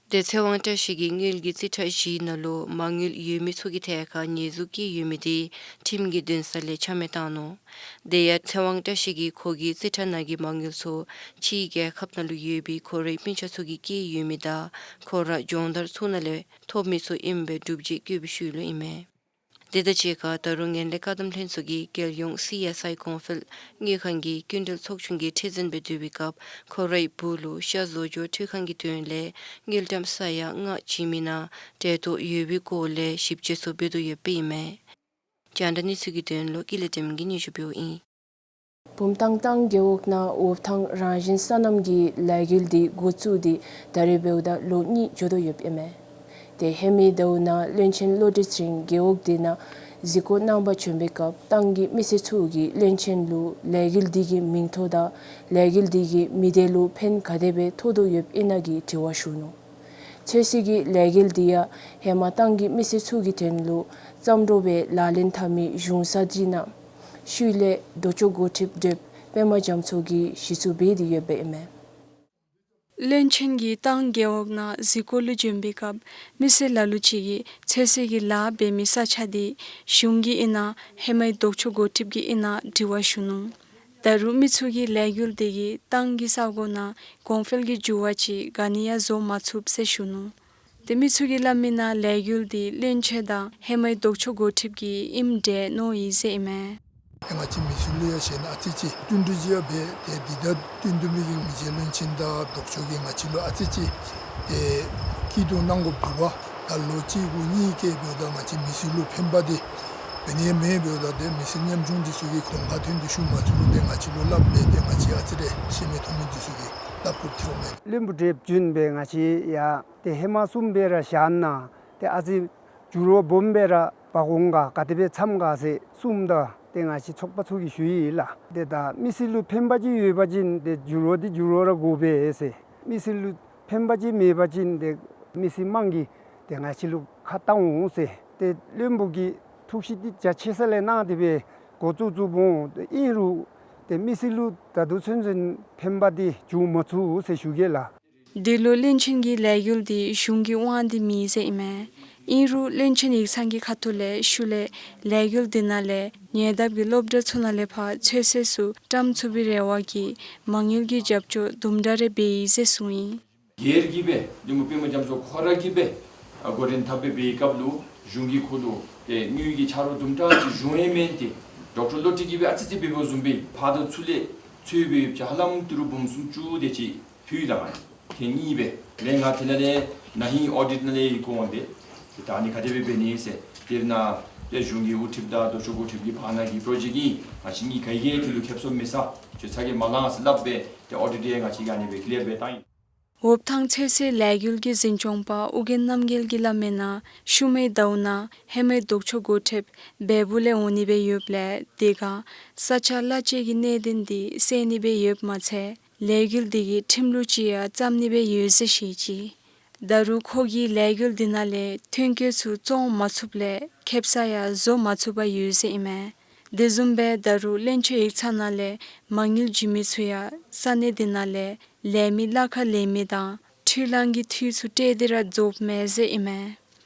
དེ་ཚེ་དབང་བཀྲ་ཤིས་ཀྱི་དངུལ་གྱི་རྩིས་ཁྲ་བཞི་ནང་ལུ་མ་དངུལ་ཡོད་མི་ཚུ་གི་ཐད་ཁར་ཉེས་འཛུགས་བཀལ་ཡོད་མི་འདི་ཁྲིམས་ཀྱི་འདུན་ས་ལས་ཆ་མེད་བཏང་ནུག། དེ་ཡང་ཚེ་དབང་བཀྲ་ཤིས་ཀྱིས་ཁོ་གི་རྩིས་ཁྲ་ནང་གི་མ་དངུལ་ཚུ་ཕྱིའི་རྒྱལ་ཁབ་ནང་ལུ་ཡོད་པའི་ཁོ་རའི་སྤུན་ཆ་ཚུ་གིས་བསྐྱལ་ཡོད་མི་དང་ཁོ་ར་སྦྱོང་བརྡར་ཚུ་ནང་ལས་ཐོབ་མི་ཚུ་ཨིནམ་སྦེ་སྒྲུབ་བྱེད་བཀོད་པའི་ཤུལ་ལུ་ཨིན་མས། དེ་དང་གཅིག་ཁར་ད་རུང་ངན་ལྷད་བཀག་སྡོམ་ལྷན་ཚོགས་ཀྱི་རྒྱལ་ཡོངས་སི་ཨེས་ཨའི་གོང་འཕེལ་དངུལ་ཁང་གི་སྐྱིན་འགྲུལ་ཚོགས་ཆུང་གི་ཁྲི་འཛིན་སྦེ་སྡོད་པའི་སྐབས་ཁོ་རའི་བུ་ལུ་ཤ་བཟོ་སྐྱོར་འཕྲུལ་ཁང་གི་དོན་ལས་དངུལ་ཀྲམ་ས་ཡ་ལྔ་བྱིན་མི་ནང་འབྲེལ་གཏོགས་ཡོད་པའི་སྐོར་ལས་ཞིབ་དཔྱད་ཚུ་འབད་དོ་ཡོདཔ་ཨིན་མས། རྒྱང་བསྒྲགས་གནས་ཚུལ་གྱི་དོན་ལུ་ཀུན་ལེགས་བདེམ་གིས་སྙན་ཞུ་འབདཝ་ཨིན། བུམ་ཐང་ཏང་རྒེད་འོག་ནང་འོབ་ཐང་རང་བཞིན་སོ་ནམ་གྱི་ལས་འགུལ་འདི་འགོ་བཙུགས་ཏེ་ད་རེས་འབདཝ་ད་ལོ་གཉིས་འགྱོ་དོ་ཡོདཔ་ཨིན་མས། ཏེ་ཧེ་མའི་ཟླཝ་ནང་བློན་ཆེན་བློ་གྲོས་ཚེ་རིང་རྒེད་འོག་འདི་ནང་གཟིགས་སྐོར་གནང་པར་བྱོན་པའི་སྐབས་ཏང་གི་མི་སེར་ཚུ་གིས་བློན་ཆེན་ལུ་ལས་འགུལ་འདི་གི་མིང་ཐོག་དང་ལས་འགུལ་འདི་གིས་མི་སྡེ་ལུ་ཕན་ག་དེ་སྦེ་ཐོགས་དོ་ཡོདཔ་ཨིན་ན་གི་དྲི་བ་ཞུ་ནུག། ཚོད་བསྲེ་གི་ལས་འགུལ་འདི་ཡང་ཧེ་མ་ཏང་གི་མི་སེར་ཚུ་གི་དོན་ལུ་བརྩམ་བྲོ་སྦེ་ལག་ལེན་འཐབ་མི་གཞུང་ས་ཅིག་ནང་ཤུལ་ལས་ལྡོག་ཕྱོགས་འགོ་ཁྲིདཔ་འབྲེལ་པདྨ་རྒྱ་མཚོ་གིས་གཞི་བཙུགས་འབད་དེ་ཡོདཔ་ཨིན་མས། བློན་ཆེན་གྱིས་ཏང་རྒེད་འོག་ནང་གཟིགས་སྐོར་ལུ་བྱོན་པའི་སྐབས་མི་སེར་ལ་ལུ་ཅིག་གིས་ཚོད་བསྲེ་གི་ལཱ་འབད་མི་ས་ཆ་འདི་གཞུང་གི་ཨིན་ན་ཧེ་མའི་ལྡོག་ཕྱོགས་འགོ་ཁྲིདཔ་གི་ཨིན་ན་དྲི་བ་ཞུ་ནུག། ད་རུང་མི་ཚུ་གིས་ལས་འགུལ་འདི་གིས་ཏང་གི་ས་གོ་ནང་གོང་འཕེལ་གྱི་འགྱུར་བ་ཅིག་ག་ནི་ཡང་བཟོ་མ་ཚུགས་ཟེར་ཞུ་ནུག། ཏེ་མི་ཚུ་གིས་སླབ་མི་ནང་ལས་འགུལ་འདི་བློན་ཆེན་དང་ཧེ་མའི་ལྡོག་ཕྱོགས་འགོ་ཁྲིདཔ་གི་ཨིནམ་འདྲས་མནོ་ཡི་ཟེར་ཨིན་མས། ང་བཅས་མི་སེར་ལུ་ཡང་ཞེན་ཨ་ཙི་ཅིག་བསྟུན་གྲོས་ཅིག་ཡང་འབད་དེ་འདི་ད་བསྟུན་གྲོས་འབད་མི་གི་མི་རྗེ་བློན་ཆེན་དང་ལྡོག་ཕྱོགས་ཀྱིས་ང་བཅས་ལུ་ཨ་ཙི་ཅིག་ཏེ་སྐྱིད་སྡུག་གནང་དགོཔ་འདུག་པ། ད་ལོ་གཅིག་དགུ་གཉིས་ཀྱི་འབདཝ་ད་ང་བཅས་མི་སེར་ལུ་ཕན་པ་འདི་འབད་ནི་མེད། འབདཝ་ད་ཏེ་མི་སེར་ཉམ་ཆུང་འདི་ཚུ་གིས་གོང་ཁ་ཐོན་ཏེ་ཞུ་མ་ཚུགས་རུང་ཏེ་ང་བཅས་ལུ་སླབ་སྦེ་ཏེ་ང་བཅས་ཨ་ཙི་རེ་ཤེས་མི་མཐོང་མི་འདི་ཚུ་གིས་སླབ་དགོཔ་ཐོན་མས། བློན་པོ་འབྲེལ་བྱོན་སྦེ་ང་བཅས་ཡང་ཏེ་ཧེ་མ་གསུངས་སྦེ་ར་བཞག་ན་ཏེ་ཨ་ཙི་འགྱུར་བ་སྦོམ་སྦེ་ར་འབག་འོང་ག་ག་དེ་སྦེ་འཚམས་ག་ཟེར་གསུངམ་ད་ཏེ་ང་བཅས་ཚོགས་པ་ཚུ་གིས་ཞུ་ཡི་ལགས། ཏེ་ད་མི་སེར་ལུ་ཕན་པ་ཅིག་ཡོད་པ་ཅིན་ཏེ་འགྱུར་བ་འདི་འགྱུར་བ་ར་དགོ་པས་ཟེར། མི་སེར་ལུ་ཕན་པ་ཅིག་མེད་པ་ཅིན་ཏེ་མི་སེར་དམངས་ཀྱིས་ཏེ་ང་བཅས་ལུ་ཁ་བཏང་འོང་ཟེར། ཏེ་བློན་པོ་གིས་ཐུགས་བཞེད་འདི་རྒྱ་ཆེ་ས་ལས་གནང་སྟེ་སྦེ་འགོ་བཙུགས་བཙུགསཔ་འོང་། ཏེ་ཨིན་རུང་ཏེ་མི་སེར་ལུ་ད་ལྟོ་ཚུན་ཚོད་ཕན་པ་འདི་འབྱུང་མ་ཚུགས་ཟེར་ཞུ་གེ་ལགས། འདི་ལུ་བློན་ཆེན་གྱིས་ལས་འགུལ་འདི་གཞུང་གི་དབང་འདི་མེད་ཟེར་ཨིན་མས། ཨིན་རུང་བློན་ཆེན་ཡིག་ཚང་གི་ཁ་ཐུག་ལས་ཤུལ་ལས་ལས་འགུལ་འདི་ནང་ལས་ཉེ་འདབས་ཀྱི་སློབ་གྲྭ་ཚུ་ནང་ལས་ཕར་ཚོད་བསྲེ་ཚུ་བཀྲམ་ཚུགས་པའི་རེ་བ་གིས་མ་དངུལ་གྱི་རྒྱབ་སྐྱོར་དུམ་གྲ་རེ་འབད་ཡི་ཟེར་གསུངས་ཡི། སྒེར་གྱིས་སྦེ་བློན་པོ་པདྨ་རྒྱ་མཚོ་ཁོ་ར་གིས་སྦེ་ཨ་འགོ་འདྲེན་འཐབ་སྦེ་འབད་བའི་སྐབས་ལུ་གཞུང་གིས་ཁོ་ལུ་ཏེ་དངུལ་གྱི་ཆ་རོགས་དུམ་གྲ་ཅིག་གཞུང་ཡང་མེན་ཏེ་ཌོག་ཊར་བློ་གྲོས་ཀྱིས་སྦེ་ཨ་ཙི་ཙི་འབད་འབདཝ་བཟུམ་སྦེ་ཕར་དང་ཚུར་ལས་འཚོལ་སྦེ་ཧ་ལམ་ཏི་རུ་འབུམ་སུམ་ཅུ་དེ་ཅིག་ཕུལ་ད་ང་ཐེངས་གཉིས་སྦེ་ལས་ང་དེ་ནང་ལས་ན་ཧིང་ཨོ་ཌིཊ་ནང་ལས་ཡི་གུ་འོང་སྟེ་ཏེ་ད་ཨ་ནི་ག་དེ་སྦེ་འབད་ནི་ཟེར་དེ་ནང་ཏེ་གཞུང་གི་དབུ་ཁྲིདཔ་དང་ལྡོག་ཕྱོགས་འགོ་ཁྲིདཔ་གི་བར་ན་གི་པྲོ་ཇེཀཊ་ཨིན། ང་བཅས་གཉིས་ག་གིས་ཡང་དེ་ལུ་ཁེབ་སང་མི་ཟ། ཁྱོད་ཚ་གྱང་མ་ལང་ཟེར་སླབ་སྦེ་ཏེ་ཨོ་ཌིཊ་ཡང་ང་བཅས་ཀྱིས་ཨ་ནི་སྦེ་ཀི་ལིར་སྦེ་བཏང་ཡི། འོབ་ཐང་ཚོད་བསྲེ་ལས་འགུལ་གྱི་འཛིན་སྐྱོང་པ་ཨོ་རྒྱན་རྣམ་རྒྱལ་གྱིས་སླབ་མིའི་ནང་ཤུལ་མའི་ཟླཝ་ནང་ཧེ་མའི་ལྡོག་ཕྱོགས་འགོ་ཁྲིདཔ་འབདཝ་ལས་འོང་ནི་སྦེ་ཡོདཔ་ལས་དེ་ཁར་ས་ཆ་གླ་ཆ་གི་གནད་དོན་འདི་སེལ་ནི་སྦེ་ཡོདཔ་མ་ཚད་ལས་འགུལ་འདི་གིས་ཁྲིམས་ལུགས་ཅིག་ཡང་བརྩམ་ནི་སྦེ་ཡོད་ཟེར་བཤད་ཅི། ད་རུང་ཁོ་གིས་ལས་འགུལ་འདི་ནང་ལས་ཐོན་སྐྱེད་ཚུ་བཙོང་མ་ཚུགསཔ་ལས་ཁེབ་ས་ཡང་བཟོ་མ་ཚུགས་པར་ཡོད་ཟེར་ཨིན་མས། དེ་བཟུམ་སྦེ་ད་རུང་བློན་ཆེན་ཡིག་ཚང་ནང་ལས་མ་དངུལ་བྱིན་མི་ཚུ་ཡང་ས་གནས་འདི་ནང་ལས་ལས་མི་གླ་ཁར་ལེན་མི་དང་འཕྲུལ་གླང་གི་འཐུས་ཚུ་སྤྲོད་དེ་ར་རྫོགསཔ་མས་ཟེར་ཨིན་མས།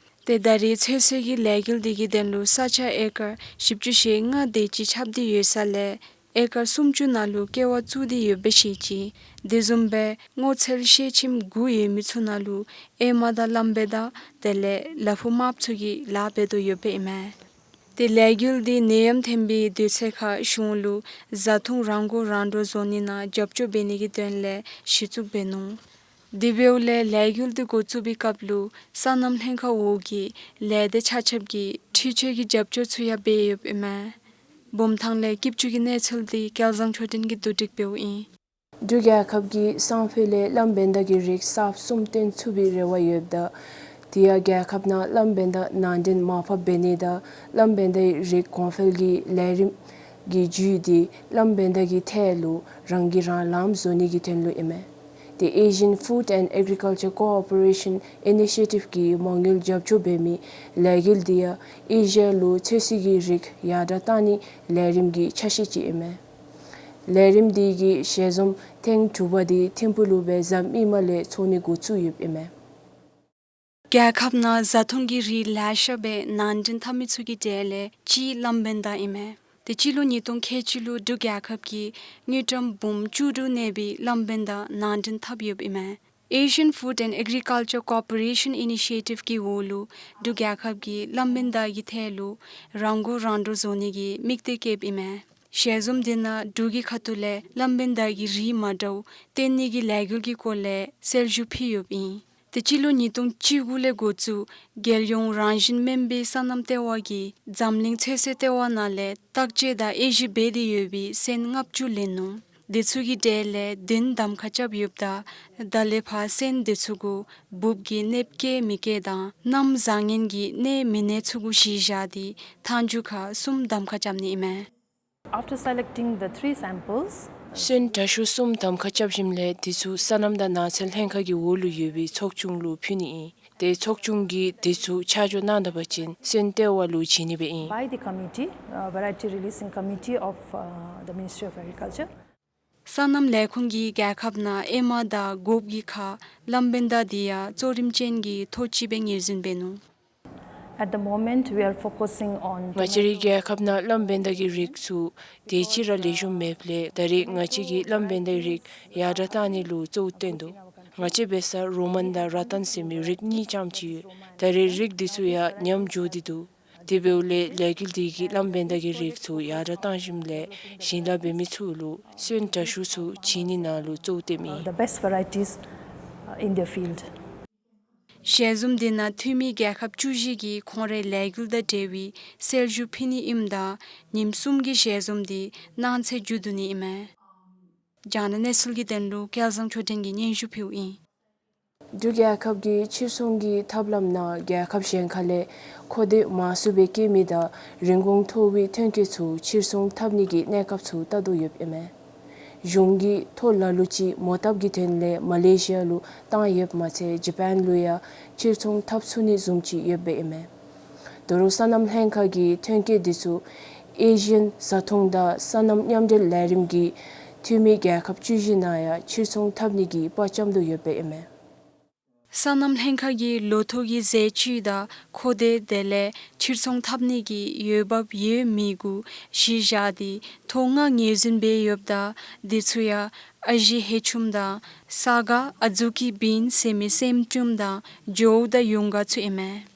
ཏེ་ད་རེས་ཚོད་བསྲེ་གི་ལས་འགུལ་འདི་གི་དོན་ལུ་ས་ཆ་ཨེ་ཀར་བཞི་བཅུ་ཞེ་ལྔ་དེ་ཅིག་ཁྱབ་སྟེ་ཡོད་ས་ལས་ཨེ་ཀར་སུམ་ཅུ་ནང་ལུ་ཀེ་བ་བཙུགས་ཏེ་ཡོདཔ་སྦེ་བཤད་ཅི། དེ་བཟུམ་སྦེ་སྔོ་ཚལ་ཤེལ་ཁྱིམ་དགུ་ཡོད་མི་ཚུ་ནང་ལུ་ཨེ་མ་དང་གླང་བེ་ད་དེ་ལས་ལ་ཕུག་དམརཔོ་ཚུ་གིས་ལཱ་འབད་དོ་ཡོདཔ་ཨིན་མས། ཏེ་ལས་འགུལ་འདི་ནད་ཡམས་ཐོན་པའི་དུས་ཚོད་ཁར་གཞུང་ལུ་བཟའ་འཐུང་རང་མགོ་རང་འདྲོངས་བཟོ་ནི་ནང་རྒྱབ་སྐྱོར་འབད་ནི་གི་དོན་ལས་གཞི་བཙུགས་འབད་ནུག། དེ་འབདཝ་ལས་ལས་འགུལ་འདི་འགོ་བཙུགས་པའི་སྐབས་ལུ་སོ་ནམ་ལྷན་ཁག་འོག་གི་ལས་སྡེ་ཆ་ཁྱབ་ཀྱིས་འཕྲུལ་ཆས་ཀྱི་རྒྱབ་སྐྱོར་ཚུ་ཡང་འབད་ཡོདཔ་ཨིན་མས། བུམ་ཐང་ལས་སྐྱིད་ཆུ་གི་གནས་ཚུལ་འདི་སྐལ་བཟང་ཆོས་སྒྲོན་གྱིས་བསྡུ་སྒྲིག་འབདཝ་ཨིན། འབྲུག་རྒྱལ་ཁབ་ཀྱི་སང་ཕོད་ལས་གླམ་བེན་ད་གི་རིགས་གསརཔ་གསུམ་བཏོན་ཚུགས་པའི་རེ་བ་ཡོདཔ་ད་དེ་ཡང་རྒྱལ་ཁབ་ནང་གླམ་བེན་ད་ནང་འདྲེན་མར་ཕབ་འབད་ནི་དང་གླམ་བེན་དའི་རིགས་གོང་འཕེལ་གྱི་ལས་རིམ་གྱི་བརྒྱུད་དེ་གླམ་བེན་ད་གི་ཐད་ལུ་རང་གིས་རང་ལངམ་བཟོ་ནི་གི་དོན་ལུ་ཨིན་མས། ཏེ་Asian Food and Agriculture Cooperation Initiative གི་མ་དངུལ་རྒྱབ་སྐྱོར་འབད་མི་ལས་འགུལ་འདི་ཡང་ཨེ་ཤི་ཡ་ལུ་ཚོད་བསྲེ་གི་རིགས་ཡར་དྲགས་བཏང་ནིའི་ལས་རིམ་གྱི་ཆ་ཤས་ཅིག་ཨིན་མས། ལས་རིམ་འདི་གི་ཞལ་འཛོམས་ཐེངས་དྲུག་པ་འདི་ཐིམ་ཕུག་ལུ་སྦེ་གཟའ་མིག་དམར་ལས་ཚོགས་ནི་འགོ་བཙུགས་ཡོདཔ་ཨིན་མས། རྒྱལ་ཁབ་ནང་བཟའ་འཐུང་གི་རིགས་ལེ་ཤ་སྦེ་ནང་འདྲེན་འཐབ་མི་ཚུ་གི་གྲས་ལས་གཅིག་གླམ་བེན་ད་ཨིན་མས། ཏེ་སྤྱི་ལོ་ཉིས་སྟོང་ཁལ་གཅིག་ལུ་འབྲུག་རྒྱལ་ཁབ་ཀྱིས་དངུལ་ཀྲམ་འབུམ་བཅུ་དྲུག་གནས་པའི་གླམ་བེན་ད་ནང་འདྲེན་འཐབ་ཡོདཔ་ཨིན་མས། Asian Food and Agriculture Cooperation Initiative གི་འོག་ལུ་འབྲུག་རྒྱལ་ཁབ་ཀྱིས་གླམ་བེན་ད་གི་ཐད་ལུ་རང་མགོ་རང་འདྲོངས་བཟོ་ནི་གི་དམིགས་གཏད་བསྐྱེདཔ་ཨིན་མས། ཞལ་འཛོམས་འདི་ནང་འབྲུག་གི་ཁ་ཐུག་ལས་གླམ་བེན་ད་གི་རིགས་མ་འདྲཝ་བཏོན་ནི་གི་ལས་འགུལ་གྱི་སྐོར་ལས་གསལ་ཞུ་ཕུལ་ཡོདཔ་ཨིན། ཏེ་སྤྱི་ལོ་ཉིས་སྟོང་བཅུ་དགུ་ལས་འགོ་བཙུགས་རྒྱལ་ཡོངས་རང་བཞིན་སྨན་པའི་སོ་ནམ་ལྟེ་བ་གིས་འཛམ་གླིང་ཚོད་བསྲེ་ལྟེ་བ་ནང་ལས་བརྟག་དཔྱད་དང་དབྱེ་ཞིབ་འབད་དེ་ཡོད་པའི་སོན་ལྔ་བཅུ་ལེན་ནུག། དེ་ཚུ་གི་གྲས་ལས་བདུན་གདམ་ཁ་རྐྱབ་ཡོདཔ་ད་ད་ལས་ཕར་སོན་དེ་ཚུ་གུ་འབུབ་ཀྱི་གནོདཔ་བཀལ་མི་བཀལ་དང་གནམ་བཟང་ངན་གྱི་གནོད་མི་གནོད་ཚུ་གུ་གཞི་བཞག་སྟེ་ཐང་རྒྱུག་ཁ་གསུམ་གདམ་ཁ་རྐྱབ་ནི་ཨིན་མས། After selecting the three samples, སོན་དྲག་ཤོས་གསུམ་གདམ་ཁ་རྐྱབ་ཞིནམ་ལས་དེ་ཚུ་སོ་ནམ་དང་ནགས་ཚལ་ལྷན་ཁག་གི་འོག་ལུ་ཡོད་པའི་ཚོགས་ཆུང་ལུ་ཕུལ་ནི་ཨིན། ཏེ་ཚོགས་ཆུང་གིས་དེ་ཚུ་ཆ་འཇོག་གནང་ད་པ་ཅིན་སོན་ལྟེ་བ་ལུ་བྱིན་ནི་སྦེ་ཨིན། By the committee, uh, variety releasing committee of, uh, the Ministry of Agriculture. སོ་ནམ་ལས་ཁུངས་ཀྱིས་རྒྱལ་ཁབ་ནང་ཨེ་མ་དང་སྒོགཔ་གི་ཁར་གླམ་བེན་ད་འདི་ཡང་གཙོ་རིམ་ཅན་གྱི་ཐོ་ཅིག་སྦེ་ངོས་འཛིན་འབད་ནུག། At the moment, we are focusing on ང་བཅས་རའི་རྒྱལ་ཁབ་ནང་གླམ་བེན་ད་གི་རིགས་ཚུ་དེ་ཅིག་ར་ལེགས་ཤོམ་མེདཔ་ལས་ད་རེས་ང་བཅས་ཀྱིས་གླམ་བེན་ད་རིགས་ཡར་དྲགས་བཏང་ནི་ལུ་གཙོ་བོ་བཏོན་དོ། ང་བཅས་འབད་ས་རོ་མཱན་དང་ར་ཏན་ཟེར་མི་རིགས་གཉིས་རྐྱངམ་ཅིག་ཡོད། ད་རེས་རིགས་འདི་ཚུ་ཡང་ཉམས་འགྱོ་སྟེ་འདུག། དེ་འབདཝ་ལས་ལས་འགུལ་འདི་གིས་གླམ་བེན་ད་གི་རིགས་ཚུ་ཡར་དྲགས་བཏང་ཞིནམ་ལས་ཞིང་ལཱ་འབད་མི་ཚུ་ལུ་སོན་དྲག་ཤོས་ཚུ་བྱིན་ནི་ནང་ལུ་གཙོ་བོ་བཏོནམ་ཨིན། The best varieties, uh, in their field. ཞལ་འཛོམས་འདི་ནང་འཐུས་མི་རྒྱལ་ཁབ་བཅུ་བཞི་གིས་ཁོང་རའི་ལས་འགུལ་དང་འབྲེལ་བའི་གསལ་ཞུ་ཕུལ་ནི་ཨིནམ་ད་ཉིནམ་གསུམ་གྱི་ཞལ་འཛོམས་འདི་གནངས་ཚེ་མཇུག་བསྡུ་ནི་ཨིན་མས། རྒྱང་བསྒྲགས་གནས་ཚུལ་གྱི་དོན་ལུ་སྐལ་བཟང་ཆོས་སྒྲོན་གྱིས་སྙན་ཞུ་ཕུལཝ་ཨིན། འབྲུག་རྒྱལ་ཁབ་ཀྱིས་ཕྱིར་ཚོང་གི་ཐབས་ལམ་ནང་རྒྱལ་ཁབ་གཞན་ཁ་ལས་མཁོ་འདོད་མང་སུ་སྦེ་བསྐྱེད་མི་དང་རིན་གོང་མཐོ་བའི་ཐོན་སྐྱེད་ཚུ་ཕྱིར་ཚོང་འཐབ་ནི་གི་གནས་སྐབས་ཚུ་བལྟ་དོ་ཡོདཔ་ཨིན་མས། གཞུང་གིས་ཐོ་ལ་ལུ་ཅིག་མོ་བཏབ་ཀྱི་དོན་ལས་མ་ལེ་ཤི་ཡ་ལུ་བཏང་ཡོདཔ་མ་ཚད་ཇ་པཱན་ལུ་ཡང་ཕྱིར་ཚོང་འཐབ་ཚུགས་ནི་བཟུམ་ཅིག་ཡོདཔ་ཨིན་མས། དོ་རུང་སོ་ནམ་ལྷན་ཁག་གི་ཐོན་སྐྱེད་འདི་ཚུ་ཨེ་ཤི་ཡན་བཟའ་འཐུང་དང་སོ་ནམ་མཉམ་འབྲེལ་ལས་རིམ་གྱི་འཐུས་མི་རྒྱལ་ཁབ་བཅུ་བཞི་ནང་ཡང་ཕྱིར་ཚོང་འཐབ་ནི་གི་དཔའ་བཅམ་དོ་ཡོདཔ་ཨིན་མས། སོ་ནམ་ལྷན་ཁག་གིས་ལོ་ཐོག་གི་ཟས་བཅུད་དང་མཁོ་འདོད་དེ་ལས་ཕྱིར་ཚོང་འཐབ་ནི་གི་འོས་འབབ་ཡོད་མེད་གུ་གཞི་བཞག་སྟེ་ཐོ་ལྔ་ངོས་འཛིན་འབད་ཡོདཔ་ད་དེ་ཚུ་ཡང་ཨ་ཞེ་ཧེ་ཆུམ་དང་ས་ག་ཨ་ཛུ་ཀི་བིན་ཟེར་མི་སྲནམ་ཆུམ་དང་ཇོའུ་དང་ཡུང་ག་ཚུ་ཨིན་མས།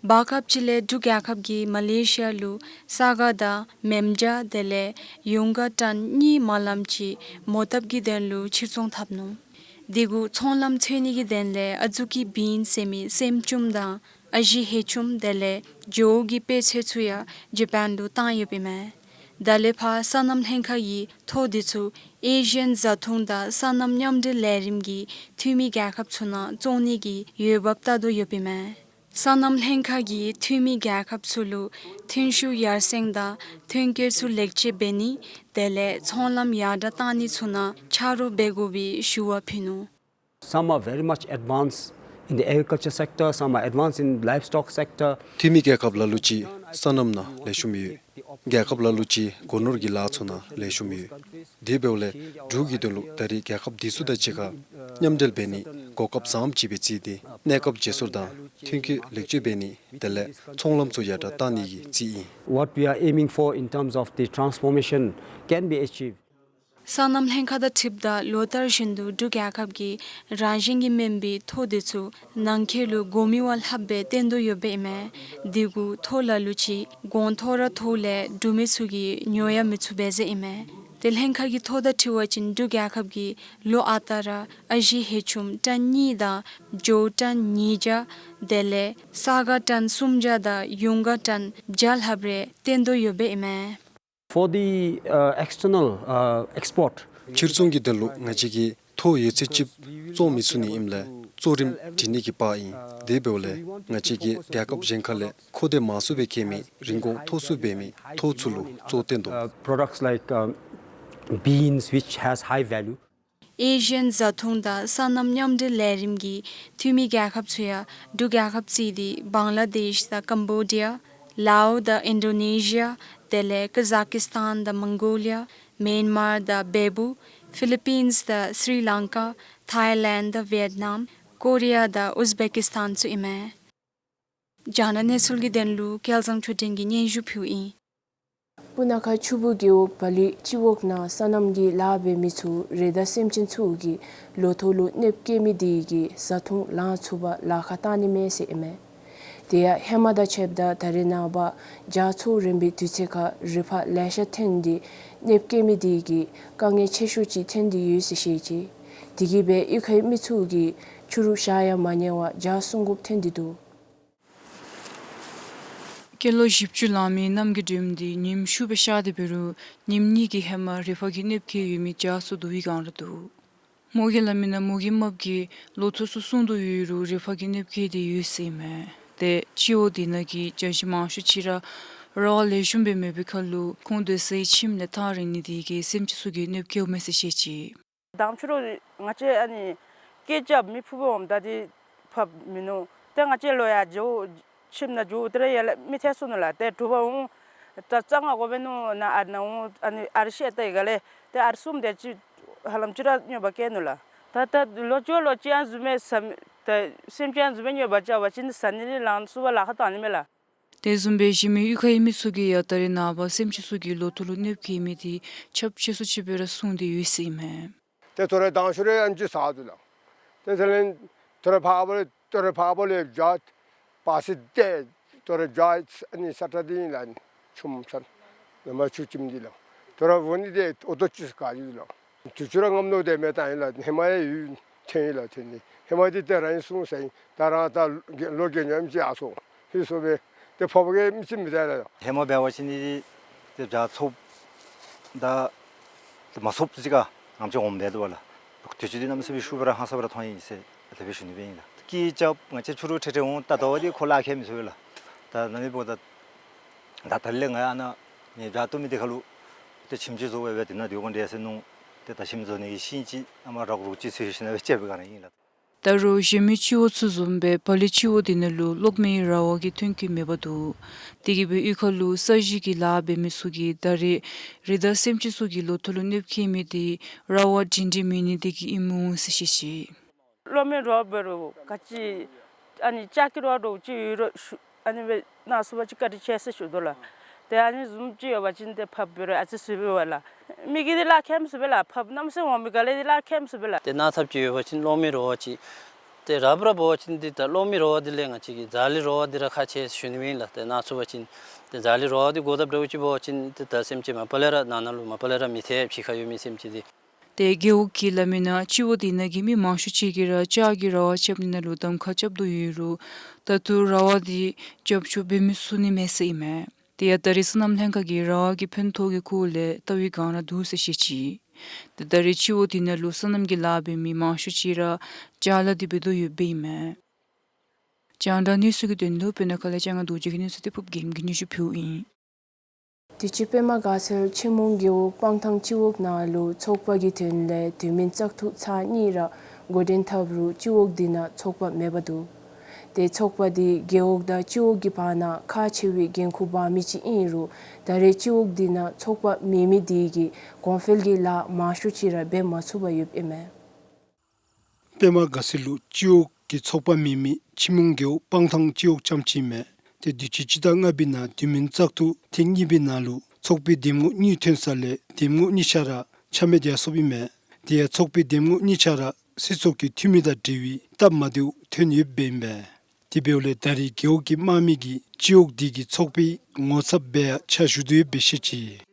བར་སྐབས་ཅིག་ལས་འབྲུག་རྒྱལ་ཁབ་ཀྱིས་མ་ལེ་ཤི་ཡ་ལུ་ས་ག་དང་མེམ་ཇ་དེ་ལས་ཡུང་ག་ཊཱན་གཉིས་མ་ལམ་ཅིག་མོ་བཏབ་ཀྱི་དོན་ལུ་ཕྱིར་ཚོང་འཐབ་ནུག། དེ་གུ་ཚོང་ལམ་འཚོལ་ནི་གི་དོན་ལས་ཨ་ཛུ་ཀི་བིན་ཟེར་མི་སྲནམ་ཆུམ་དང་ཨ་ཞེ་ཧེ་ཆུམ་དེ་ལས་ཇོའུ་གི་དཔེ་ཚོད་ཚུ་ཡང་ཇ་པཱན་ལུ་བཏང་ཡོདཔ་ཨིན་མས། ད་ལས་ཕར་སོ་ནམ་ལྷན་ཁག་གིས་ཐོ་འདི་ཚུ་ཨེ་ཤི་ཡན་བཟའ་འཐུང་དང་སོ་ནམ་མཉམ་འབྲེལ་ལས་རིམ་གྱི་འཐུས་མི་རྒྱལ་ཁབ་ཚུ་ནང་བཙོང་ནི་གི་འོས་འབབ་བལྟ་དོ་ཡོདཔ་ཨིན་མས། སོ་ནམ་ལྷན་ཁག་གིས་འཐུས་མི་རྒྱལ་ཁབ་ཚུ་ལུ་ཐོན་ཤུགས་ཡར་སེང་དང་ཐོན་སྐྱེད་ཚུ་ལེགས་བཅོས་འབད་ནི་དེ་ལས་ཚོང་ལམ་ཡར་དྲགས་བཏང་ནི་ཚུ་ནང་ཆ་རོགས་འབད་དགོ་པའི་ཞུ་བ་ཕུལ་ནུག། Some are very much advanced in the agriculture sector, some are advanced in livestock sector. འཐུས་མི་རྒྱལ་ཁབ་ལ་ལུ་ཅིག་སོ་ནམ་ནང་ལེགས་ཤོམ་ཡོད། རྒྱལ་ཁབ་ལ་ལུ་ཅིག་སྒོ་ནོར་གྱི་ལཱ་ཚུ་ནང་ལེགས་ཤོམ་ཡོད། དེ་འབདཝ་ལས་འབྲུག་གི་དོན་ལུ་ད་རེས་རྒྱལ་ཁབ་འདི་ཚུ་དང་གཅིག་ཁར་མཉམ་འབྲེལ་འབད་ནི་ གོ་སྐབས་བཟངམ་ཅིག་སྦེ་བརྩིས་ཏེ་གནས་སྐབས་བརྗེ་སོར་དང་ཐོན་སྐྱེད་ལེགས་བཅོས་འབད་ནི་དེ་ལས་ཚོང་ལམ་ཚུ་ཡར་དྲག་གཏང་ནི་གི་རྩིས་ཨིན། What we are aiming for in terms of the transformation can be achieved. སོ་ནམ་ལྷན་ཁག་དང་འཁྲིལཝ་ད་ལོ་ལྟར་བཞིན་དུ་འབྲུག་རྒྱལ་ཁབ་ཀྱིས་རང་བཞིན་གྱིས་སྨིན་པའི་ཐོག་དེ་ཚུ་ནང་འཁོད་ལུ་གོ་མི་བ་ལྷགཔ་སྦེ་བཏོན་དོ་ཡོདཔ་ཨིན་མས། དེ་གུ་ཐོག་ལ་ལུ་ཅིག་གོང་མཐོ་ར་མཐོ་ལས་འབྲུག་མི་ཚུ་གིས་ཉོ་ཡང་མི་ཚུགས་པས་ཟེར་ཨིན་མས། ཏེ་ལྷན་ཁག་གི་ཐོ་དང་འཁྲིལ་བ་ཅིན་འབྲུག་རྒྱལ་ཁབ་ཀྱིས་ལོ་ཨ་རྟག་ར་ཨ་ཞེ་ཧེ་ཆུམ་ཊོན་གཉིས་དང་བྱོ་ཊོན་ཉིས་བརྒྱ་དེ་ལས་ས་ག་ཊོན་སུམ་བརྒྱ་དང་ཡུངས་ག་ཊོན་བརྒྱ་ལྷགཔ་རེ་བཏོན་དོ་ཡོདཔ་ཨིན་མས། For the, uh, external, uh, export. ཕྱིར་ཚོང་གི་དོན་ལུ་ང་བཅས་ཀྱིས་ཐོག་ཡོད་ཚད་ཅིག་བཙོང་མི་ཚུགས་ནི་ཨིནམ་ལས་གཙོ་རིམ་སྒྲིག་ནི་གི་པར་ཨིན། དེ་འབདཝ་ལས་ང་བཅས་ཀྱིས་རྒྱལ་ཁབ་གཞན་ཁ་ལས་མཁོ་འདོད་མང་སུ་སྦེ་བཀལ་མི་རིན་གོང་མཐོ་སུ་འབད་མི་ཐོག་ཚུ་ལུ་གཙོ་བཏོན་དོ། Uh, products like, uh, beans which has high value. ཨེ་ཤི་ཡན་བཟའ་འཐུང་དང་སོ་ནམ་མཉམ་འབྲེལ་ལས་རིམ་གྱི་འཐུས་མི་རྒྱལ་ཁབ་ཚུ་ཡང་འབྲུག་རྒྱལ་ཁབ་བརྩིས་ཏེ་བང་ལ་དེཤ་དང་ཀམ་བོ་ཌི་ཡ། ལའོ་དང་ཨིན་ཌོ་ནེ་ཤི་ཡ། དེ་ལས་ཀ་ཛ་ཀིས་ཐཱན་དང་མོང་གོ་ལི་ཡ། མེན་མར་དང་བེ་བུ། ཕི་ལི་པིནས་དང་སི་རི་ལང་ཀ། ཐའི་ལེནཌ་དང་ཝེཊ་ནམ། ཀོ་རི་ཡ་དང་ཨུཛ་བེ་ཀིས་ཐཱན་ཚུ་ཨིན་མས། རྒྱང་བསྒྲགས་གནས་ཚུལ་གྱི་དོན་ལུ་སྐལ་བཟང་ཆོས་སྒྲོན་གྱིས་སྙན་ཞུ་ཕུལཝ་ཨིན། སྤུ་ན་ཁ་ཆུ་སྦུག་རྒེད་འོག་བ་ལི་སྤྱི་འོག་ནང་སོ་ནམ་གྱི་ལཱ་འབད་མི་ཚུ་རི་དྭགས་སེམས་ཅན་ཚུ་གི་ལོ་ཐོག་ལུ་གནོདཔ་བཀལ་མི་དེ་གིས་བཟའ་འཐུང་ལང་ཚུགས་པར་ལཱ་ཁག་གཏང་ནི་མས་ཟེར་ཨིན་མས། དེ་ཡང་ཧེ་མ་དང་ཕྱདཔ་ད་ད་རེས་ནངས་པ་རྒྱ་མཚོ་རིམ་པའི་དུས་ཚོད་ཁར་རི་ཕག་ལེ་ཤ་ཐོན་ཏེ་གནོདཔ་བཀལ་མི་དེ་གིས་དཀའ་ངལ་ཆེ་ཤོས་ཅིག་ཐོན་ཏེ་ཡོད་ཟེར་བཤད་ཅི། དེ་གིས་སྦེ་གཡུས་ཁའི་མི་ཚུ་གིས་ཆུ་རུད་བཞག་ཡང་མ་ཉན་པར་རྒྱ་སྲུང་དགོཔ་ཐོན་ཏེ་འདུག། སྐྱེས་ལོ་བཞི་བཅུ་ལང་མི་རྣམ་རྒྱལ་སྒྲོལམ་འདི་ཉིནམ་ཤུལ་སྦེ་གཤགས་ཏེ་འབད་རུང་ཉིནམ་གཉིས་ཀྱི་ཧེ་མ་རི་ཕག་གིས་གནོདཔ་བཀལ་ཡོད་མི་རྒྱ་མཚོ་བསྡུ་བའི་སྒང་ར་འདུག། མོ་གིས་སླབ་མི་ནང་མོ་གི་རྨགཔ་གིས་ལོ་ཐོག་ཚུ་སྲུང་དོ་ཡོད་རུང་རི་ཕག་གིས་གནོདཔ་བཀལ་ཏེ་ཡོད་ཟེར་ཨིན་མས། ཏེ་སྤྱི་འོག་དེ་ནང་གི་རྒྱ་གཞི་མང་ཤོས་ཅིག་ར་ར་བ་ལེགས་ཤོམ་སྦེ་མེད་པའི་ཁར་ལུ་ཁོང་སྡོད་སའི་ཁྱིམ་ལས་ཐག་རིང་ནི་དེ་གིས་སེམས་ཅན་ཚུ་གིས་གནོདཔ་བཀལཝ་མས་ཟེར་བཤད་ཅི། དང་ཕྱི་རུ་ང་བཅས་ཨ་ནི་སྐད་རྐྱབ་མི་ཕུ་བོ་འོངམ་ད་འདི་ཕབ་མིན་ནུག། ཏེ་ང་བཅས་ལོག་ཡར་འགྱོ་ཁྱིམ་ནང་འགྱོ་དེ་ར་ཡར་ལས་མི་ཐལ་སོ་ནུག་ལགས། ཏེ་དྲོ་པ་འོང་ད་རྩ་ང་གོ་བས་ནུག་ན་ཨར་ནང་འོང་ཨ་ནི་ཨར་ཤེད་ཏེ་ག་ལས་ཏེ་ཨར་གསུམ་དེ་ཅིག་ཧ་ལམ་ཅིག་ར་གནོད་པ་བཀལ་ནུག་ལགས། ད་ད་ལོ་ཅིག་ལོ་ཅིག་ཨ་ནི་བཟུམ་མའི་ཟ་མི་ད་སེམས་ཅན་ཨ་ནི་བཟུམ་མའི་གནོད་པ་རྐྱབ་པ་ཅིན་ཟ་ནི་ལང་ཚུགས་པར་ལཱ་ཁག་གཏང་ནི་མས་ལགས། དེ་བཟུམ་སྦེ་གཞན་མི་གཡུས་ཁའི་མི་ཚུ་གིས་ཡང་ད་རེས་ནངས་པ་སེམས་ཅན་ཚུ་གིས་ལོ་ཐོག་ལུ་གནོདཔ་བཀལ་མི་དེ་ཁྱབ་ཆེ་སུ་ཅིག་སྦེ་ར་གསུངས་ཏེ་ཡོད་ཟེར་ཨིན་མས། ཏེ་ད་རེས་དང་ཕྱི་རུ་ཨ་ནི་ཅིག་ཟ་འདུག་ལགས། ཏེ་དེ་ལས་ད་རེས་ཕར་བ་ལས་ད་རེས་ཕར་བ་ལས་རྒྱ་པ་སི་ཏེ་ད་རེས་རྒྱ་ཨ་ནི་ས་ཁྲ་འདི་ཨིན་ལགས། ཨ་ནི་ཆུམ་ས་ནམ་མཁའ་ཆུ་ཁྱིམ་འདི་ལགས། ད་རེས་འོང་ནི་དེ་ཨོ་ཏོ་ཅིག་ག་ཅི་ལགས། དུས་ཚོད་ར་རྔམ་ནོ་དེ་མེད་ད་ཨིན་ལགས། ཧེ་མ་ཡང་ཡོད་ཐོན་ཡི་ལགས། ཐོན་ནི་ཧེ་མ་འདི་ཏེ་རང་ཨིན་གསུངས་ཟེར་ཨིན། ད་རང་ད་ལོ་རྒས་ཉམས་ཅིག་ཡར་སོང་། ཧེ་སོང་སྦེ་ཏེ་ཕོག་པ་གིས་མི་ཚེ་མི་ད་ལགས། ཧེ་མ་འབད་བ་ཅིན་ནི་ཏེ་རྒྱ་མཚོ་ད་མ་ཚུགསཔ་ཅིག་ཁར་ང་བཅས་འོངམ་འབད་དོ་བ་ལགས། དུས་ཚོད་འདི་གནམ་མེད་ས་མེད་ཤུགས་སྦེ་ར་ཧང་སངས་སྦེ་ར་ཐོན་ཡི་ཟེར་དེ་སྦེ་ཞུ་ནི་སྦེ་ཨིན་ལགས། སྐད་རྐྱབ་ང་བཅས་ཕྱི་རུ་ཁྲེ་ཁྲེ་འོང་ད་ལྟོ་བ་འདི་ཁོ་ལཱ་ཁག་མི་ཚུགས་པས་ལགས། ད་ནཱ་ནི་འབདཝ་ད་ད་ད་ལས་ང་ཨ་ནཱ་ནི་རྒྱ་སྟོད་སྨད་དེ་ཁར་ལུ་ཏེ་ཁྱིམ་ཅིག་བཟོ་སྦེ་སྦེ་དེ་ནང་སྡོད་དགོ་འདྲས་ཟེར་མནོ། ཏེ་ད་ཁྱིམ་བཟོ་ནི་གི་ཤིང་ཅིག་ཨ་མ་རག་རུག་ཅིག་འཚོལ་ཞིནམ་ལས་སྦེ་བཅད་པའི་སྒང་ར་ཨིན་ལགས། ད་རུང་གཞན་མི་སྤྱི་འོག་ཚུ་བཟུམ་སྦེ་བ་ལི་སྤྱི་འོག་དེ་ནང་ལུ་གློག་མེའི་ར་བ་གི་ཐོན་སྐྱེད་མེད་པར་འདུག། དེ་གིས་སྦེ་གཡུས་ཁ་ལུ་ས་གཞི་གི་ལཱ་འབད་མི་ཚུ་གིས་ད་རེས་རི་དྭགས་སེམས་ཅན་ཚུ་གིས་ལོ་ཐོག་ལུ་གནོདཔ་བཀལ་མི་དེ་ར་བ་སྒྲིང་སྒྲིང་མེད་ནི་དེ་གིས་ཨིནམ་འོང་ཟེར་བཤད་ཅི། གློག་མེ་རོགས་འབད་རུང་ག་ཅི་ཨ་ནི་ལྕགས་ཀྱི་རོགས་འདྲཝ་ཅིག་ཡོད་རུང་ཤུ་ཨ་ནི་སྦེ་གནང་ཚུགས་པ་ཅིན་བཀའ་དྲིན་ཆེ་ཟེར་ཞུ་དོ་ལགས། ཏེ་ཨ་ནི་བཟུམ་ཅིག་ཡོད་པ་ཅིན་ཏེ་ཕབ་འབད་རུང་ཨ་ཙི་ཟེར་བས་ལགས། མི་གིས་འདི་ལཱ་ཁག་མི་ཚུགས་པས་ལགས། ཕབ་གནམ་མེད་ས་མེད་འོང་མི་ག་ལས་འདི་ལཱ་ཁག་མི་ཚུགས་པས་ལགས། ཏེ་གནས་ཚབ་ཅིག་ཡོད་པ་ཅིན་གློག་མེ་རོགས་ཅིག་ཏེ་རག་ར་འབད་བ་ཅིན་འདི་ད་གློག་མེ་རོགས་འདི་ལས་ང་བཅས་ཀྱི་ཛ་ལི་རོགས་འདི་ར་ཁག་ཆེ་ཞུ་ནི་མེན་ལགས། ཏེ་གནང་ཚུགས་པ་ཅིན་ཏེ་ཛ་ལི་རོགས་འདི་དགོ་དཔ་འདྲཝ་ཅིག་འབད་བ་ཅིན་ཏེ་ད་སེམས་ཅན་མ་པ་ལས་ར་ནང་ན་ལུ་མ་པ་ལས་ར་མི་ཐལ། ཕྱི་ཁར་ཡོད་མི་སེམས་ཅན་འདི། ཏེ་རྒེད་འོག་གིས་སླབ་མི་ནང་སྤྱི་འོག་དེ་ནང་གི་མི་མང་ཤོས་ཅིག་གིས་ར་ལྕགས་ཀྱི་ར་བ་རྐྱབ་ནི་ནང་ལུ་གདམ་ཁ་རྐྱབ་དོ་ཡོད་རུང་ད་ལྟོ་ར་བ་འདི་རྒྱབ་སྐྱོར་འབད་མི་ཚུགས་ནི་མས་ཟེར་ཨིན་མས། དེ་ཡང་ད་རེས་སོ་ནམ་ལྷན་ཁག་གིས་ར་བ་གི་ཕན་ཐོགས་ཀྱི་སྐོར་ལས་བལྟ་བའི་སྒང་ར་འདུག་ཟེར་བཤད་ཅི། ཏེ་ད་རེས་སྤྱི་འོག་དེ་ནང་ལུ་སོ་ནམ་གྱི་ལཱ་འབད་མི་མང་ཤོས་ཅིག་ར་ཅ་ལ་འདི་འབད་དོ་ཡོདཔ་ཨིན་མས། རྒྱང་བསྒྲགས་གནས་ཚུལ་གྱི་དོན་ལུ་སྤུ་ན་ཁ་ལས་ལྕང་ང་རྡོ་རྗེ་གི་གནས་ཚུལ་འདི་ཕུབ་རྒྱལམ་གྱིས་སྙན་ཞུ་ཕུལཝ་ཨིན། དུས་ཅི་པདྨ་དགའ་ཚལ་ཆུ་མོང་རྒེད་འོག་སྤང་ཐང་སྤྱི་འོག་ནང་ལུ་ཚོགས་པ་གི་དོན་ལས་དུས་མིན་བཙག་འཐུ་ཚར་གཉིས་ར་འགོ་འདྲེན་འཐབ་རུང་སྤྱི་འོག་དེ་ནང་ཚོགས་པ་མེད་པར་འདུག། ཏེ་ཚོགས་པ་འདི་རྒེད་འོག་དང་སྤྱི་འོག་གི་བར་ན་ཁག་ཆེ་བའི་འགན་ཁུར་འབག་མི་ཅིག་ཨིན་རུང་ད་རེས་སྤྱི་འོག་དེ་ནང་ཚོགས་པ་མེད་མི་དེ་གིས་གོང་འཕེལ་གྱི་ལཱ་མང་ཤོས་ཅིག་ར་འབད་མ་ཚུགས་པར་ཡོདཔ་ཨིན་མས། པདྨ་དགའ་ཚལ་ལུ་སྤྱི་འོག་གི་ཚོགས་པ་མེད་མི་ཆུ་མོང་རྒེད་འོག་སྤང་ཐང་སྤྱི་འོག་རྐྱངམ་ཅིག་ཨིན་མས། ཏེ་དུས་ཅི་སྤྱི་ཟླ་ལྔ་པའི་ནང་དུས་མིན་བཙག་འཐུ་ཐེངས་གཉིས་པའི་ནང་ལུ་ཚོགས་པའི་འདེམས་ངོ་གཉིས་ཐོན་ས་ལས་འདེམས་ངོ་གཉིས་ཆ་ར་ཆ་མེད་ཡར་སོཔ་ཨིན་མས། དེ་ཡང་ཚོགས་པའི་འདེམས་ངོ་གཉིས་ཆ་ར་སྲིད་ཚོགས་ཀྱི་འཐུས་མི་དང་འབྲེལ་བའི་སྟབས་མ་བདེཝ་ཐོན་ཡོདཔ་ཨིན་པས། དེ་འབདཝ་ལས་ད་རེས་རྒེད་འོག་གི་དམངས་མི་གིས་སྤྱི་འོག་འདི་གི་ཚོགས་པའི་ངོ་ཚབ་འབད་ཡར་ཕྱག་ཞུ་དོ་ཡོདཔ་སྦེ་བཤད་ཅི།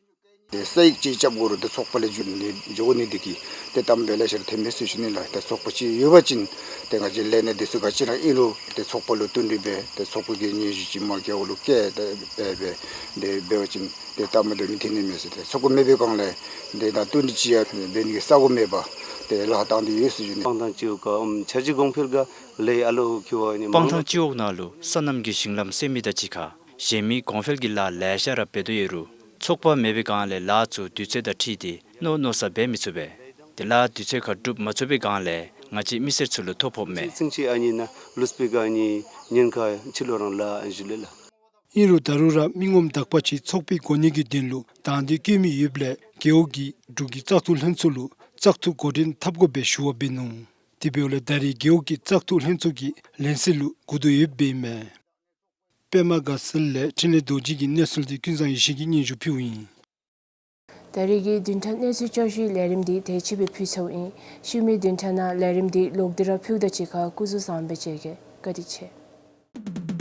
ཏེ་ས་ཡིག་ཅིག་རྐྱབ་དགོ་རུང་ཏེ་ཚོགས་པ་ལས་འགྱོ་ནི་འགྱོ་དགོ་ནི་དེ་གིས་ཏེ་གཏམ་དཔེ་ལེ་ཤ་ར་ཐོན་མས་ཟེར་ཞུ་ནི་ལགས། ཏེ་ཚོགས་པ་ཅིག་ཡོད་པ་ཅིན་ཏེ་ང་བཅས་ལས་སྣེ་འདི་ཚུ་ག་ཅི་ར་ཨིན་རུང་ཏེ་ཚོགས་པ་ལུ་བསྟུན་ཏེ་སྦེ་ཏེ་ཚོགས་པ་གི་སྙན་ཞུ་ཅིག་མར་རྒེད་འོག་ལུ་བསྐྱལ་ཏེ་སྦེ་སྦེ་ཏེ་འབད་བ་ཅིན་ཏེ་སྟབས་མ་བདེཝ་མི་ཐོན་ནི་མས་ཟེར། ཏེ་ཚོགས་པ་མེད་པའི་སྒང་ལས་ཏེ་ད་བསྟུན་ཏེ་ཅིག་ཡང་འབད་ནི་གི་ས་གོ་མེད་པར་ཏེ་ལཱ་བཏང་སྟེ་ཡོད་ཟེར་ཞུ་ནི། སྤང་ཐང་སྤྱི་འོག་ག་ཨམ་འཆར་གཞི་གོང་འཕེལ་ག་ལས་ཨ་ལོ་ཁྱོད་ཨ་ནི་སྤང་ཐང་སྤྱི་འོག་ནང་ལུ་སོ་ནམ་གྱི་ཞིང་ལམ་ཟེར་མི་དང་གཅིག་ཁར་གཞན་མི་གོང་འཕེལ་གྱི་ལཱ་ལེ་ཤ་ར་འབད་དོ་ཡོད་རུང་ཚོགས་པ་མེད་པའི་སྒང་ལས་ལཱ་ཚུ་དུས་ཚོད་དང་འཁྲིལ་ཏེ་མནོ་མནོ་ས་འབད་མི་ཚུགས་པས། ཏེ་ལཱ་དུས་ཚོད་ཁར་སྒྲུབ་མ་ཚུགས་པའི་སྒང་ལས་ང་བཅས་མི་སེར་ཚུ་ལུ་ཐོ་ཕོགཔ་མས། ཚིང་ཆེ་ཨ་ནི་ནང་ལུས་པའི་སྒང་ནི་ཉེན་ཁ་ཕྱི་ལོགས་རང་ལཱ་ཨན་ཞུ་ལེ་ལགས། ཨིན་རུང་ད་རུང་ར་མི་ངོམ་དག་པ་ཅིག་ཚོགས་པའི་གོ་གནས་ཀྱི་དོན་ལུ་དང་འདོད་བསྐྱེད་མི་ཡོདཔ་ལས་རྒེད་འོག་གི་འབྲུག་གི་བཙག་འཐུ་ལྷན་ཚོགས་ལུ་བཙག་འཐུ་འགོ་འདྲེན་འཐབ་དགོ་པའི་ཞུ་བ་འབད་ནུག། དེ་འབདཝ་ལས་ད་རེས་རྒེད་འོག་གི་བཙག་འཐུ་ལྷན་ཚོགས་ཀྱི་ལན་གསལ་ལུ་སྒུག་དོ་ཡོདཔ་ཨིན་མས། པདྨ་དགའ་ཚལ་ལས་འཕྲིན་ལས་རྡོ་རྗེ་གི་གནས་ཚུལ་འདི་ཀུན་བཟང་ཡེ་ཤེས་ཀྱིས་སྙན་ཞུ་ཕུལཝ་ཨིན། ད་རེས་ཀྱི་བདུན་ཕྲག་གནས་ཚུལ་བསྐྱར་ཞུའི་ལས་རིམ་འདི་དེ་ཅིག་སྦེ་ཕུལ་ཚརཝ་ཨིན། ཤུལ་མའི་བདུན་ཕྲག་ནང་ལས་རིམ་འདི་ལོག་སྟེ་ར་ཕུལཝ་ད་གཅིག་ཁར་སྐུ་གཟུགས་བཟང་པོ་སྦེ་མཇལ་གེ། བཀའ་དྲིན་ཆེ།